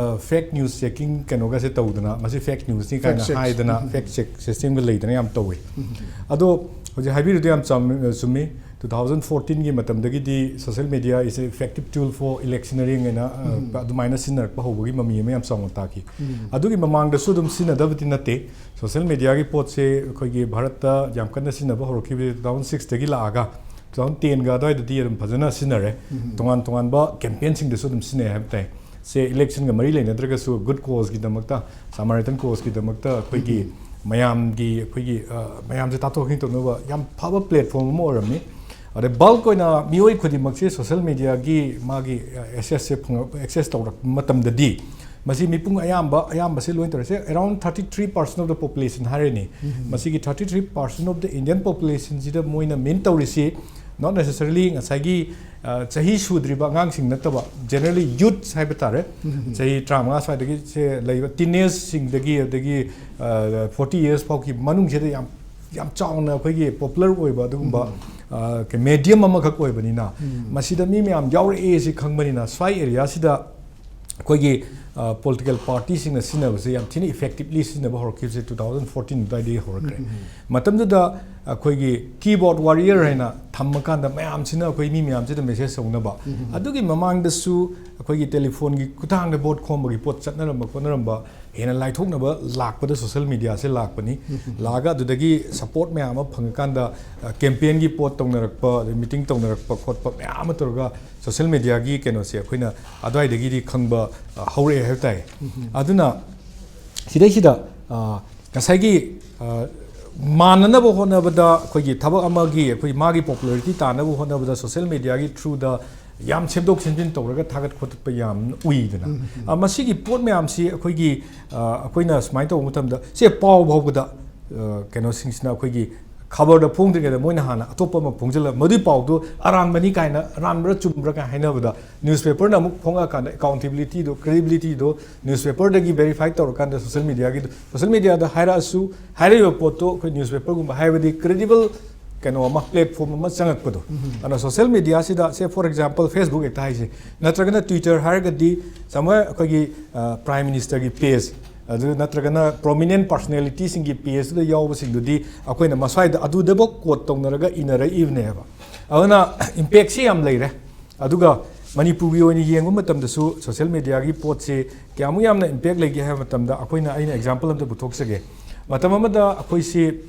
ꯐꯦꯛ ꯅ꯭ꯌꯨꯁ ꯆꯦꯀꯤꯡ ꯀꯩꯅꯣꯒꯁꯦ ꯇꯧꯗꯅ, ꯃꯁꯤ ꯐꯦꯛ ꯅ꯭ꯌꯨꯁꯅꯤ ꯀꯥꯏꯅ ꯍꯥꯏꯗꯅ, ꯐꯦꯛ ꯆꯦꯛ ꯁꯤꯁꯇꯦꯝꯒ ꯂꯩꯗꯅ ꯌꯥꯝ ꯇꯧꯋꯤ꯫ ꯑꯗꯣ ꯍꯧꯖꯤꯛ ꯍꯥꯏꯕꯤꯔꯤꯗꯨ ꯌꯥꯝ ꯆꯨꯝꯃꯤ꯫ Two thousand fourteen ꯒꯤ ꯃꯇꯝꯗꯒꯤꯗꯤ social media is effective tool for electioneering ꯍꯥꯏꯅ ꯑꯗꯨꯃꯥꯏꯅ ꯁꯤꯖꯤꯟꯅꯔꯛꯄ ꯍꯧꯕꯒꯤ ꯃꯃꯤ ꯑꯃ ꯌꯥꯝ ꯆꯥꯎꯅ ꯇꯥꯈꯤ꯫ ꯑꯗꯨꯒꯤ ꯃꯃꯥꯡꯗꯁꯨ ꯑꯗꯨꯝ ꯁꯤꯖꯤꯟꯅꯗꯕꯗꯤ ꯅꯠꯇꯦ꯫ ꯁꯣꯁꯦꯜ ꯃꯦꯗꯤꯌꯥꯒꯤ ꯄꯣꯠꯁꯦ ꯑꯩꯈꯣꯏꯒꯤ ꯚꯥꯔꯠꯇ ꯌꯥꯝ ꯀꯟꯅ ꯁꯤꯖꯤꯟꯅꯕ ꯍꯧꯔꯛꯈꯤꯕꯁꯦ two thousand six ꯇꯒꯤ ꯂꯥꯛꯑꯒ two thousand ten ꯒ ꯑꯗꯨꯋꯥꯏꯗꯗꯤ ꯑꯗꯨꯝ ꯐꯖꯅ ꯁꯤꯖꯤꯟꯅꯔꯦ꯫ ꯇꯣꯉꯥꯟ ꯇꯣꯉꯥꯟꯕ ꯀꯦꯝꯄꯦꯟꯁꯤꯡꯗꯁꯨ ꯑꯗꯨꯝ ꯁꯤꯖꯤꯟꯅꯩ ꯍꯥꯏꯕ ꯇꯥꯏ꯫ ꯁꯦ ꯏꯂꯦꯛꯁꯟꯒ ꯃꯔꯤ ꯂꯩꯅꯗ꯭ꯔꯒꯁꯨ ꯒꯨꯗ ꯀꯣꯖꯀꯤꯗꯃꯛꯇ, ꯁꯃꯥꯔꯤꯇꯟ ꯀꯣꯖꯀꯤꯗꯃꯛꯇ ꯑꯩꯈꯣꯏꯒꯤ ꯃꯌꯥꯝꯒꯤ, ꯑꯩꯈꯣꯏꯒꯤ ꯃꯌꯥꯝꯁꯦ ꯇꯥꯊꯣꯛ ꯇꯥꯁꯤꯟ ꯇꯧꯅꯕ ꯌꯥꯝ ꯐꯕ ꯄ꯭ꯂꯦꯠꯐꯣꯝ ꯑꯃ ꯑꯣꯏꯔꯝꯃꯤ꯫ ꯑꯗꯩ ꯕꯜꯛ ꯑꯣꯏꯅ ꯃꯤꯑꯣꯏ ꯈꯨꯗꯤꯡꯃꯛꯁꯦ ꯁꯣꯁꯦꯜ ꯃꯦꯗꯤꯌꯥꯒꯤ ꯃꯥꯒꯤ ꯑꯦꯛꯁꯦꯁꯁꯦ ꯐꯪꯉꯛ ꯑꯦꯛꯁꯦꯁ ꯇꯧꯔꯛꯄ ꯃꯇꯝꯗꯗꯤ, ꯃꯁꯤ ꯃꯤꯄꯨꯝ ꯑꯌꯥꯝꯕ ꯑꯌꯥꯝꯕꯁꯦ ꯂꯣꯏ ꯇꯧꯔꯦ꯫ ꯁꯦ around thirty three percent of the population ꯍꯥꯏꯔꯅꯤ꯫ ꯃꯁꯤꯒꯤ thirty three percent of the Indian population ꯁꯤꯗ ꯃꯣꯏꯅ ꯃꯤꯟ ꯇꯧꯔꯤꯁꯤ not necessarily ꯉꯁꯥꯏꯒꯤ ꯆꯍꯤ ꯁꯨꯗ꯭ꯔꯤꯕ ꯑꯉꯥꯡꯁꯤꯡ ꯅꯠꯇꯕ, generally youths ꯍꯥꯏꯕ ꯇꯥꯔꯦ, ꯆꯍꯤ ꯇꯔꯥꯃꯉꯥ ꯁ꯭ꯋꯥꯏꯗꯒꯤ ꯁꯦ ꯂꯩꯕ teenage ꯁꯤꯡꯗꯒꯤ, ꯑꯗꯒꯤ forty years ꯐꯥꯎꯒꯤ ꯃꯅꯨꯡꯁꯤꯗ ꯌꯥꯝ ꯌꯥꯝ ꯆꯥꯎꯅ ꯑꯩꯈꯣꯏꯒꯤ ꯄꯣꯄꯨꯂꯔ ꯑꯣꯏꯕ ꯑꯗꯨꯒꯨꯝꯕ medium ꯑꯃꯈꯛ ꯑꯣꯏꯕꯅꯤꯅ, ꯃꯁꯤꯗ ꯃꯤ ꯃꯌꯥꯝ ꯌꯥꯎꯔꯛꯑꯦ ꯁꯤ ꯈꯪꯕꯅꯤꯅ, ꯁ꯭ꯋꯥꯏ ꯑꯦꯔꯤꯌꯥꯁꯤꯗ ꯑꯩꯈꯣꯏꯒꯤ ꯄꯣꯂꯤꯇꯤꯀꯦꯜ ꯄꯥꯔꯇꯤꯁꯤꯡꯅ ꯁꯤꯖꯤꯟꯅꯕꯁꯦ ꯌꯥꯝ ꯊꯤꯅ effectively ꯁꯤꯖꯤꯟꯅꯕ ꯍꯧꯔꯛꯈꯤꯕꯁꯦ two thousand fourteen ꯑꯗꯨꯋꯥꯏꯗꯒꯤ ꯍꯧꯔꯛꯈ꯭ꯔꯦ꯫ ꯃꯇꯝꯗꯨꯗ ꯑꯩꯈꯣꯏꯒꯤ keyboard warrior ꯍꯥꯏꯅ ꯊꯝꯃꯀꯥꯟꯗ ꯃꯌꯥꯝꯁꯤꯅ ꯑꯩꯈꯣꯏ ꯃꯤ ꯃꯌꯥꯝꯁꯤꯗ message ꯇꯧꯅꯕ, ꯑꯗꯨꯒꯤ ꯃꯃꯥꯡꯗꯁꯨ ꯑꯩꯈꯣꯏꯒꯤ ꯇꯦꯂꯤꯐꯣꯟꯒꯤ ꯈꯨꯠꯊꯥꯡꯗ ꯚꯣꯠ ꯈꯣꯝꯕꯒꯤ ꯄꯣꯠ ꯆꯠꯅꯔꯝꯕ ꯈꯣꯠꯅꯔꯝꯕ ꯍꯦꯟꯅ ꯂꯥꯏꯊꯣꯛꯅꯕ ꯂꯥꯛꯄꯗ ꯁꯣꯁꯦꯜ ꯃꯦꯗꯤꯌꯥꯁꯦ ꯂꯥꯛꯄꯅꯤ꯫ ꯂꯥꯛꯑꯒ ꯑꯗꯨꯗꯒꯤ ꯁꯄꯣꯔꯠ ꯃꯌꯥꯝ ꯑꯃ ꯐꯪꯉꯀꯥꯟꯗ, ꯀꯦꯝꯄꯦꯟꯒꯤ ꯄꯣꯠ ꯇꯧꯅꯔꯛꯄ, ꯑꯗꯩ ꯃꯤꯇꯤꯡ ꯇꯧꯅꯔꯛꯄ ꯈꯣꯠꯄ ꯃꯌꯥꯝ ꯑꯃ ꯇꯧꯔꯒ ꯁꯣꯁꯦꯜ ꯃꯦꯗꯤꯌꯥꯒꯤ ꯀꯩꯅꯣꯁꯦ ꯑꯩꯈꯣꯏꯅ ꯑꯗꯨꯋꯥꯏꯗꯒꯤꯗꯤ ꯈꯪꯕ ꯍꯧꯔꯛꯑꯦ ꯍꯥꯏꯕ ꯇꯥꯏ꯫ ꯑꯗꯨꯅ ꯁꯤꯗꯩꯁꯤꯗ ꯉꯁꯥꯏꯒꯤ ꯃꯥꯟꯅꯅꯕ ꯍꯣꯠꯅꯕꯗ, ꯑꯩꯈꯣꯏꯒꯤ ꯊꯕꯛ ꯑꯃꯒꯤ ꯑꯩꯈꯣꯏ ꯃꯥꯒꯤ ꯄꯣꯄꯨꯂꯔꯤꯇꯤ ꯇꯥꯟꯅꯕ ꯍꯣꯠꯅꯕꯗ ꯁꯣꯁꯦꯜ ꯃꯦꯗꯤꯌꯥꯒꯤ ꯊ꯭ꯔꯨꯗ ꯌꯥꯝ ꯁꯦꯝꯗꯣꯛ ꯁꯦꯝꯖꯤꯟ ꯇꯧꯔꯒ ꯊꯥꯒꯠ ꯈꯣꯠꯇꯠꯄ ꯌꯥꯝ ꯎꯏꯗꯅ꯫ ꯎꯝ, ꯎꯝ꯫ ꯑ, ꯃꯁꯤꯒꯤ ꯄꯣꯠ ꯃꯌꯥꯝꯁꯤ ꯑꯩꯈꯣꯏꯒꯤ, ꯑ, ꯑꯩꯈꯣꯏꯅ ꯁꯨꯃꯥꯏꯅ ꯇꯧꯕ ꯃꯇꯝꯗ, ꯁꯦ, ꯄꯥꯎ ꯐꯥꯎꯕꯗ, ꯑ, ꯀꯩꯅꯣꯁꯤꯡꯁꯤꯅ ꯑꯩꯈꯣꯏꯒꯤ ꯈꯕꯔꯗ ꯐꯣꯡꯗ꯭ꯔꯤꯉꯩꯗ ꯃꯣꯏꯅ ꯍꯥꯟꯅ ꯑꯇꯣꯞꯄ ꯑꯃ ꯐꯣꯡꯖꯤꯜꯂ, ꯃꯗꯨꯏ ꯄꯥꯎꯗꯨ ꯑꯔꯥꯟꯕꯅꯤ ꯀꯥꯏꯅ, ꯑꯔꯥꯟꯕ꯭ꯔꯥ ꯆꯨꯝꯕ꯭ꯔꯥ ꯀꯥꯏꯅ ꯍꯥꯏꯅꯕꯗ, newspaperꯅ ꯑꯃꯨꯛ ꯐꯣꯡꯉꯛꯑꯀꯥꯟꯗ accountabilityꯗꯣ, credibilityꯗꯣ newspaperꯗꯒꯤ verify ꯇꯧꯔꯀꯥꯟꯗ social mediaꯒꯤꯗꯣ, social mediaꯗ ꯍꯥꯏꯔꯛꯑꯁꯨ, ꯍꯥꯏꯔꯛꯏꯕ ꯄꯣꯠꯇꯣ ꯑꯩꯈꯣꯏ newspaperꯒꯨꯝꯕ, ꯍꯥꯏꯕꯗꯤ credible ꯀꯩꯅꯣ ꯑꯃ, platform ꯑꯃ ꯆꯪꯉꯛꯄꯗꯣ꯫ ꯎꯝ꯫ ꯑꯗꯨꯅ social mediaꯁꯤꯗ, say, for example, Facebook ꯍꯦꯛꯇ ꯍꯥꯏꯁꯦ, ꯅꯠꯇ꯭ꯔꯒꯅ Twitter ꯍꯥꯏꯔꯒꯗꯤ somewhere ꯑꯩꯈꯣꯏꯒꯤ, ꯑ, Prime Ministerꯒꯤ page, ꯑꯗꯨ ꯅꯠꯇ꯭ꯔꯒꯅ prominent personalityꯁꯤꯡꯒꯤ pageꯇꯨꯗ ꯌꯥꯎꯕꯁꯤꯡꯗꯨꯗꯤ ꯑꯩꯈꯣꯏꯅ ꯃꯁ꯭ꯋꯥꯏꯗ ꯑꯗꯨꯗꯐꯥꯎ quote ꯇꯧꯅꯔꯒ ꯏꯅꯔꯛꯏꯕꯅꯦꯕ꯫ ꯑꯗꯨꯅ impactꯁꯤ ꯌꯥꯝ ꯂꯩꯔꯦ꯫ ꯑꯗꯨꯒ ꯃꯅꯤꯄꯨꯔꯒꯤ ꯑꯣꯏꯅ ꯌꯦꯡꯕ ꯃꯇꯝꯗꯁꯨ social mediaꯒꯤ ꯄꯣꯠꯁꯤ ꯀꯌꯥꯃꯨꯛ ꯌꯥꯝꯅ impact ꯂꯩꯒꯦ ꯍꯥꯏꯕ ꯃꯇꯝꯗ, ꯑꯩꯈꯣꯏꯅ, ꯑꯩꯅ example ꯑꯃꯇ ꯄꯨꯊꯣꯛꯆꯒꯦ꯫ ꯃꯇꯝ ꯑꯃꯗ ꯑꯩꯈꯣꯏꯁꯤ,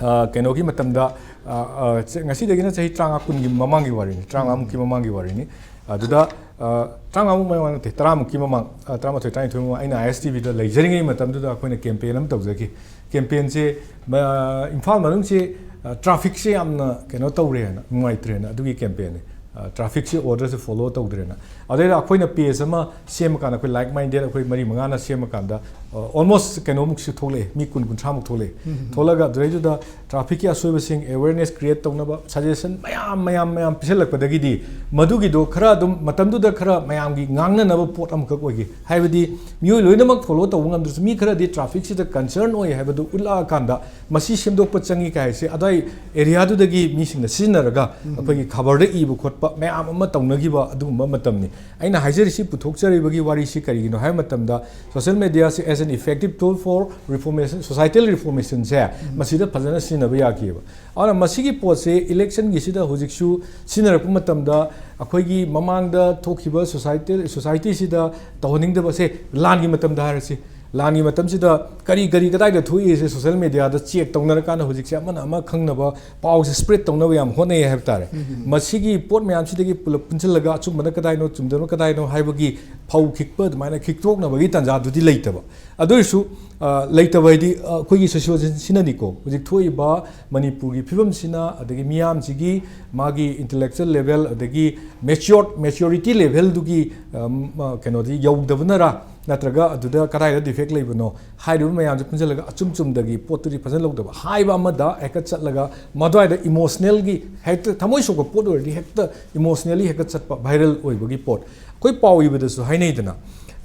ꯑ, ꯀꯩꯅꯣꯒꯤ ꯃꯇꯝꯗ, ꯑ, ꯑ, ꯆ-, ꯉꯁꯤꯗꯒꯤꯅ ꯆꯍꯤ ꯇꯔꯥꯃꯉꯥ ꯀꯨꯟꯒꯤ ꯃꯃꯥꯡꯒꯤ ꯋꯥꯔꯤꯅꯤ, ꯇꯔꯥꯃꯉꯥꯃꯨꯛꯀꯤ ꯃꯃꯥꯡꯒꯤ ꯋꯥꯔꯤꯅꯤ꯫ ꯑꯗꯨꯗ, ꯑ, ꯇꯔꯥꯃꯉꯥꯃꯨꯛ ꯃꯃꯥꯡ ꯅꯠꯇꯦ, ꯇꯔꯥꯃꯨꯛꯀꯤ ꯃꯃꯥꯡ, ꯑ, ꯇꯔꯥꯃꯥꯊꯣꯏ, ꯇꯔꯥꯅꯤꯊꯣꯏ ꯃꯃꯥꯡ, ꯑꯩꯅ ISTVꯗ ꯂꯩꯖꯔꯤꯉꯩ ꯃꯇꯝꯗꯨꯗ ꯑꯩꯈꯣꯏꯅ campaign ꯑꯃ ꯇꯧꯖꯈꯤ꯫ Campaignꯁꯦ, ꯃ-, ꯏꯝꯐꯥꯜ ꯃꯅꯨꯡꯁꯦ, ꯑ, trafficꯁꯦ ꯌꯥꯝꯅ ꯀꯩꯅꯣ ꯇꯧꯔꯦꯅ, ꯅꯨꯡꯉꯥꯏꯇ꯭ꯔꯦꯅ, ꯑꯗꯨꯒꯤ campaignꯅꯤ꯫ ꯑ, trafficꯁꯦ, orderꯁꯦ follow ꯇꯧꯗ꯭ꯔꯦꯅ꯫ ꯑꯗꯩꯗ ꯑꯩꯈꯣꯏꯅ page ꯑꯃ ꯁꯦꯝꯃꯀꯥꯟꯗ, ꯑꯩꯈꯣꯏ like minded ꯑꯩꯈꯣꯏ ꯃꯔꯤ ꯃꯉꯥꯅ ꯁꯦꯝꯃꯀꯥꯟꯗ, ꯑ, almost ꯀꯩꯅꯣꯃꯨꯛꯁꯨ ꯊꯣꯛꯂꯛꯑꯦ, ꯃꯤ ꯀꯨꯟ, ꯀꯨꯟꯊ꯭ꯔꯥꯃꯨꯛ ꯊꯣꯛꯂꯛꯑꯦ꯫ ꯎꯝ꯫ ꯊꯣꯛꯂꯛꯑꯒ ꯑꯗꯨꯗꯩꯗꯨꯗ trafficꯀꯤ ꯑꯁꯣꯏꯕꯁꯤꯡ awareness create ꯇꯧꯅꯕ suggestion ꯃꯌꯥꯝ, ꯃꯌꯥꯝ, ꯃꯌꯥꯝ ꯄꯤꯁꯜꯂꯛꯄꯗꯒꯤꯗꯤ ꯃꯗꯨꯒꯤꯗꯣ ꯈꯔ ꯑꯗꯨꯝ ꯃꯇꯝꯗꯨꯗ ꯈꯔ ꯃꯌꯥꯝꯒꯤ ꯉꯥꯡꯅꯅꯕ ꯄꯣꯠ ꯑꯃꯈꯛ ꯑꯣꯏꯈꯤ꯫ ꯍꯥꯏꯕꯗꯤ ꯃꯤꯑꯣꯏ ꯂꯣꯏꯅꯃꯛ follow ꯇꯧꯕ ꯉꯝꯗ꯭ꯔꯁꯨ ꯃꯤ ꯈꯔꯗꯤ trafficꯁꯤꯗ concern ꯑꯣꯏ ꯍꯥꯏꯕꯗꯨ ꯎꯠꯂꯛꯑꯀꯥꯟꯗ ꯃꯁꯤ ꯁꯦꯝꯗꯣꯛꯄ ꯆꯪꯉꯤ ꯀꯥꯏꯁꯦ ꯑꯗ꯭ꯋꯥꯏ areaꯗꯨꯗꯒꯤ ꯃꯤꯁꯤꯡꯅ ꯁꯤꯖꯤꯟꯅꯔꯒ ꯎꯝ꯫ ꯑꯩꯈꯣꯏꯒꯤ ꯈꯕꯔꯗ ꯏꯕ ꯈꯣꯠꯄ ꯃꯌꯥꯝ ꯑꯃ ꯇꯧꯅꯈꯤꯕ ꯑꯗꯨꯒꯨꯝꯕ ꯃꯇꯝꯅꯤ꯫ ꯑꯩꯅ ꯍꯥꯏꯖꯔꯤꯁꯤ, ꯄꯨꯊꯣꯛꯆꯔꯤꯕꯒꯤ ꯋꯥꯔꯤꯁꯤ ꯀꯔꯤꯒꯤꯅꯣ ꯍꯥꯏꯕ ꯃꯇꯝꯗ, social mediaꯁꯦ as an effective tool for reformation, societal reformationꯁꯦ ꯎꯝ꯫ ꯃꯁꯤꯗ ꯐꯖꯅ ꯁꯤꯖꯤꯟꯅꯕ ꯌꯥꯈꯤꯑꯕ꯫ ꯑꯗꯨꯅ ꯃꯁꯤꯒꯤ ꯄꯣꯠꯁꯦ electionꯒꯤꯁꯤꯗ ꯍꯧꯖꯤꯛꯁꯨ ꯁꯤꯖꯤꯟꯅꯔꯛꯄ ꯃꯇꯝꯗ ꯑꯩꯈꯣꯏꯒꯤ ꯃꯃꯥꯡꯗ ꯊꯣꯛꯈꯤꯕ society, societyꯁꯤꯗ ꯇꯧꯍꯟꯅꯤꯡꯗꯕꯁꯦ, ꯂꯥꯟꯒꯤ ꯃꯇꯝꯗ ꯍꯥꯏꯔꯁꯤ, ꯂꯥꯟꯒꯤ ꯃꯇꯝꯁꯤꯗ ꯀꯔꯤ ꯀꯔꯤ ꯀꯗꯥꯏꯗ ꯊꯣꯛꯏꯁꯦ ꯁꯣꯁꯦꯜ ꯃꯦꯗꯤꯌꯥꯗ ꯆꯦꯛ ꯇꯧꯅꯔꯀꯥꯟꯗ ꯍꯧꯖꯤꯛꯁꯦ ꯑꯃꯅ ꯑꯃ ꯈꯪꯅꯕ, ꯄꯥꯎꯁꯦ ꯁ꯭ꯄ꯭ꯔꯦꯗ ꯇꯧꯅꯕ ꯌꯥꯝ ꯍꯣꯠꯅꯩ ꯍꯥꯏꯕ ꯇꯥꯔꯦ꯫ ꯃꯁꯤꯒꯤ ꯄꯣꯠ ꯃꯌꯥꯝꯁꯤꯗꯒꯤ ꯄꯨꯂꯞ ꯄꯨꯟꯁꯤꯜꯂꯒ ꯑꯆꯨꯝꯕꯅ ꯀꯗꯥꯏꯅꯣ, ꯆꯨꯝꯗꯕꯅ ꯀꯗꯥꯏꯅꯣ ꯍꯥꯏꯕꯒꯤ ꯐꯧ ꯈꯤꯛꯄ, ꯑꯗꯨꯃꯥꯏꯅ ꯈꯤꯛꯇꯣꯛꯅꯕꯒꯤ ꯇꯥꯟꯖꯥꯗꯨꯗꯤ ꯂꯩꯇꯕ꯫ ꯑꯗꯨ ꯑꯣꯏꯔꯁꯨ, ꯑ, ꯂꯩꯇꯕ ꯍꯥꯏꯗꯤ, ꯑ, ꯑꯩꯈꯣꯏꯒꯤ ꯁꯤꯆꯨꯋꯦꯁꯟꯁꯤꯅꯅꯤꯀꯣ, ꯍꯧꯖꯤꯛ ꯊꯣꯛꯏꯕ ꯃꯅꯤꯄꯨꯔꯒꯤ ꯐꯤꯕꯝꯁꯤꯅ, ꯑꯗꯒꯤ ꯃꯤꯌꯥꯝꯁꯤꯒꯤ ꯃꯥꯒꯤ ꯏꯟꯇꯦꯂꯦꯛꯆꯨꯋꯦꯜ ꯂꯦꯚꯦꯜ, ꯑꯗꯒꯤ ꯃꯦꯆ꯭ꯌꯣꯔ, ꯃꯦꯆ꯭ꯌꯣꯔꯤꯇꯤ ꯂꯦꯚꯦꯜꯗꯨꯒꯤ, ꯑ, ꯀꯩꯅꯣꯗꯤ ꯌꯧꯗꯕꯅꯔ, ꯅꯠꯇ꯭ꯔꯒ ꯑꯗꯨꯗ ꯀꯗꯥꯏꯗ ꯗꯤꯐꯦꯛ ꯂꯩꯕꯅꯣ ꯍꯥꯏꯔꯤꯕ ꯃꯌꯥꯝꯁꯦ ꯄꯨꯟꯁꯤꯜꯂꯒ ꯑꯆꯨꯝ ꯆꯨꯝꯗꯒꯤ ꯄꯣꯠꯇꯨꯗꯤ ꯐꯖꯅ ꯂꯧꯗꯕ, ꯍꯥꯏꯕ ꯑꯃꯗ ꯍꯦꯛꯇ ꯆꯠꯂꯒ ꯃꯗꯨꯋꯥꯏꯗ ꯏꯃꯣꯁꯅꯦꯜꯒꯤ, ꯍꯦꯛꯇ ꯊꯃꯣꯏ ꯁꯣꯛꯄ ꯄꯣꯠ ꯑꯣꯏꯔꯗꯤ ꯍꯦꯛꯇ ꯏꯃꯣꯁꯅꯦꯜꯂꯤ ꯍꯦꯛꯇ ꯆꯠꯄ, ꯚꯥꯏꯔꯦꯜ ꯑꯣꯏꯕꯒꯤ ꯄꯣꯠ꯫ ꯑꯩꯈꯣꯏ ꯄꯥꯎ ꯏꯕꯗꯁꯨ ꯍꯥꯏꯅꯩꯗꯅ,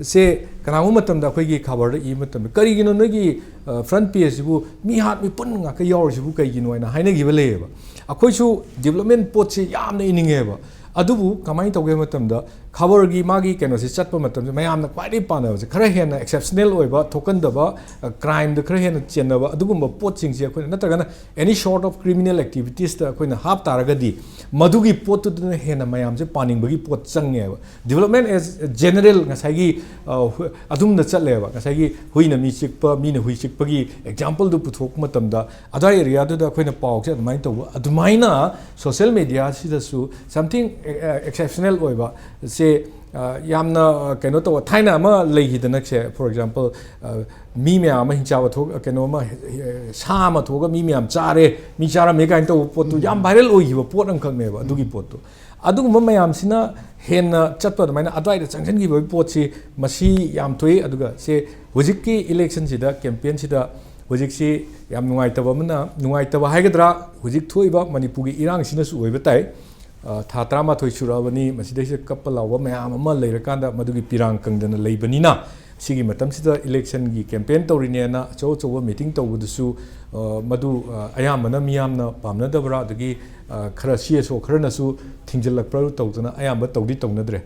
ꯁꯦ ꯀꯅꯥꯒꯨꯝꯕ ꯃꯇꯝꯗ ꯑꯩꯈꯣꯏꯒꯤ ꯈꯕꯔꯗ ꯏꯕ ꯃꯇꯝꯗ, "ꯀꯔꯤꯒꯤꯅꯣ ꯅꯣꯏꯒꯤ, ꯑ, ꯐ꯭ꯔꯟꯠ ꯄꯦꯖꯁꯤꯕꯨ ꯃꯤꯍꯥꯠ ꯃꯤꯄꯨꯟ ꯉꯥꯛꯇ ꯌꯥꯎꯔꯤꯁꯤꯕꯨ ꯀꯩꯒꯤꯅꯣ?" ꯍꯥꯏꯅ ꯍꯥꯏꯅꯈꯤꯕ ꯂꯩꯌꯦꯕ꯫ ꯑꯩꯈꯣꯏꯁꯨ ꯗꯤꯕ꯭ꯂꯞꯃꯦꯟ ꯄꯣꯠꯁꯤ ꯌꯥꯝꯅ ꯏꯅꯤꯡꯉꯦꯕ꯫ ꯑꯗꯨꯕꯨ ꯀꯃꯥꯏꯅ ꯇꯧꯒꯦ ꯍꯥꯏꯕ ꯃꯇꯝꯗ, ꯈꯕꯔꯒꯤ ꯃꯥꯒꯤ ꯀꯩꯅꯣꯁꯤ ꯆꯠꯄ ꯃꯇꯝꯗ ꯃꯌꯥꯝꯅ ꯈ꯭ꯋꯥꯏꯗꯒꯤ ꯄꯥꯝꯅꯕꯁꯦ, ꯈꯔ ꯍꯦꯟꯅ ꯑꯦꯛꯁꯦꯞꯁꯅꯦꯜ ꯑꯣꯏꯕ, ꯊꯣꯛꯀꯟꯗꯕ, ꯑ, ꯀ꯭ꯔꯥꯏꯝꯗ ꯈꯔ ꯍꯦꯟꯅ ꯆꯦꯟꯅꯕ ꯑꯗꯨꯒꯨꯝꯕ ꯄꯣꯠꯁꯤꯡꯁꯦ ꯑꯩꯈꯣꯏꯅ, ꯅꯠꯇ꯭ꯔꯒꯅ any sort of criminal activitiesꯇ ꯑꯩꯈꯣꯏꯅ ꯍꯥꯞ ꯇꯥꯔꯒꯗꯤ, ꯃꯗꯨꯒꯤ ꯄꯣꯠꯇꯨꯗꯅ ꯍꯦꯟꯅ ꯃꯌꯥꯝꯁꯦ ꯄꯥꯅꯤꯡꯕꯒꯤ ꯄꯣꯠ ꯆꯪꯉꯦꯕ꯫ Development as general, ꯉꯁꯥꯏꯒꯤ, ꯑ, ꯍꯨ-, ꯑꯗꯨꯝꯅ ꯆꯠꯂꯦꯕ꯫ ꯉꯁꯥꯏꯒꯤ ꯍꯨꯏꯅ ꯃꯤ ꯆꯤꯛꯄ, ꯃꯤꯅ ꯍꯨꯏ ꯆꯤꯛꯄꯒꯤ ꯑꯦꯛꯖꯥꯝꯄꯜꯗꯨ ꯄꯨꯊꯣꯛꯄ ꯃꯇꯝꯗ, ꯑꯗ꯭ꯋꯥꯏ ꯑꯦꯔꯤꯌꯥꯗꯨꯗ ꯑꯩꯈꯣꯏꯅ ꯄꯥꯎꯁꯦ ꯑꯗꯨꯃꯥꯏꯅ ꯇꯧꯕ, ꯑꯗꯨꯃꯥꯏꯅ ꯁꯣꯁꯦꯜ ꯃꯦꯗꯤꯌꯥꯁꯤꯗꯁꯨ something, ꯑ, ꯑ, exceptional ꯑꯣꯏꯕ ꯁꯦ, ꯑ, ꯌꯥꯝꯅ, ꯑ, ꯀꯩꯅꯣ ꯇꯧꯕ, ꯊꯥꯏꯅ ꯑꯃ ꯂꯩꯈꯤꯗꯅ ꯁꯦ, for example, ꯑ, ꯃꯤ ꯃꯌꯥꯝ ꯑꯃ ꯍꯤꯡꯆꯥꯕ ꯊꯣꯛ-, ꯀꯩꯅꯣ ꯑꯃ, ꯑ, ꯁꯥ ꯑꯃ ꯊꯣꯛꯑꯒ ꯃꯤ ꯃꯌꯥꯝ ꯆꯥꯔꯦ, ꯃꯤ ꯆꯥꯔꯝꯃꯦ ꯀꯥꯏꯅ ꯇꯧꯕ ꯄꯣꯠꯇꯨ ꯌꯥꯝ ꯚꯥꯏꯔꯦꯜ ꯑꯣꯏꯈꯤꯕ ꯄꯣꯠ ꯑꯃꯈꯛꯅꯦꯕ ꯑꯗꯨꯒꯤ ꯄꯣꯠꯇꯨ꯫ ꯑꯗꯨꯒꯨꯝꯕ ꯃꯌꯥꯝꯁꯤꯅ ꯍꯦꯟꯅ ꯆꯠꯄ, ꯑꯗꯨꯃꯥꯏꯅ ꯑꯗ꯭ꯋꯥꯏꯗ ꯆꯪꯁꯤꯟꯈꯤꯕꯒꯤ ꯄꯣꯠꯁꯤ ꯃꯁꯤ ꯌꯥꯝ ꯊꯣꯛꯏ꯫ ꯑꯗꯨꯒ ꯁꯦ ꯍꯧꯖꯤꯛꯀꯤ ꯏꯂꯦꯛꯁꯟꯁꯤꯗ, ꯀꯦꯝꯄꯦꯟꯁꯤꯗ ꯍꯧꯖꯤꯛꯁꯤ ꯌꯥꯝ ꯅꯨꯡꯉꯥꯏꯇꯕ ꯑꯃꯅ, ꯅꯨꯡꯉꯥꯏꯇꯕ ꯍꯥꯏꯒꯗ꯭ꯔꯥ, ꯍꯧꯖꯤꯛ ꯊꯣꯛꯏꯕ ꯃꯅꯤꯄꯨꯔꯒꯤ ꯏꯔꯥꯡꯁꯤꯅꯁꯨ ꯑꯣꯏꯕ ꯇꯥꯏ꯫ ꯑ, ꯊꯥ ꯇꯔꯥꯃꯥꯊꯣꯏ ꯁꯨꯔꯛꯑꯕꯅꯤ, ꯃꯁꯤꯗꯩꯁꯤꯗ ꯀꯞꯄ ꯂꯥꯎꯕ ꯃꯌꯥꯝ ꯑꯃ ꯂꯩꯔꯀꯥꯟꯗ ꯃꯗꯨꯒꯤ ꯄꯤꯔꯥꯡ ꯀꯪꯗꯅ ꯂꯩꯕꯅꯤꯅ, ꯁꯤꯒꯤ ꯃꯇꯝꯁꯤꯗ ꯏꯂꯦꯛꯁꯟꯒꯤ ꯀꯦꯝꯄꯦꯟ ꯇꯧꯔꯤꯅꯦꯅ ꯑꯆꯧ ꯑꯆꯧꯕ ꯃꯤꯇꯤꯡ ꯇꯧꯕꯗꯨꯁꯨ, ꯑ, ꯃꯗꯨ, ꯑ, ꯑꯌꯥꯝꯕꯅ ꯃꯤꯌꯥꯝꯅ ꯄꯥꯝꯅꯗꯕ꯭ꯔꯥ, ꯑꯗꯒꯤ, ꯑ, ꯈꯔ ꯁꯤ ꯑꯦꯁ ꯑꯣ ꯈꯔꯅꯁꯨ ꯊꯤꯡꯖꯤꯜꯂꯛꯄ꯭ꯔꯥ ꯇꯧꯗꯅ ꯑꯌꯥꯝꯕ ꯇꯧꯗꯤ ꯇꯧꯅꯗ꯭ꯔꯦ꯫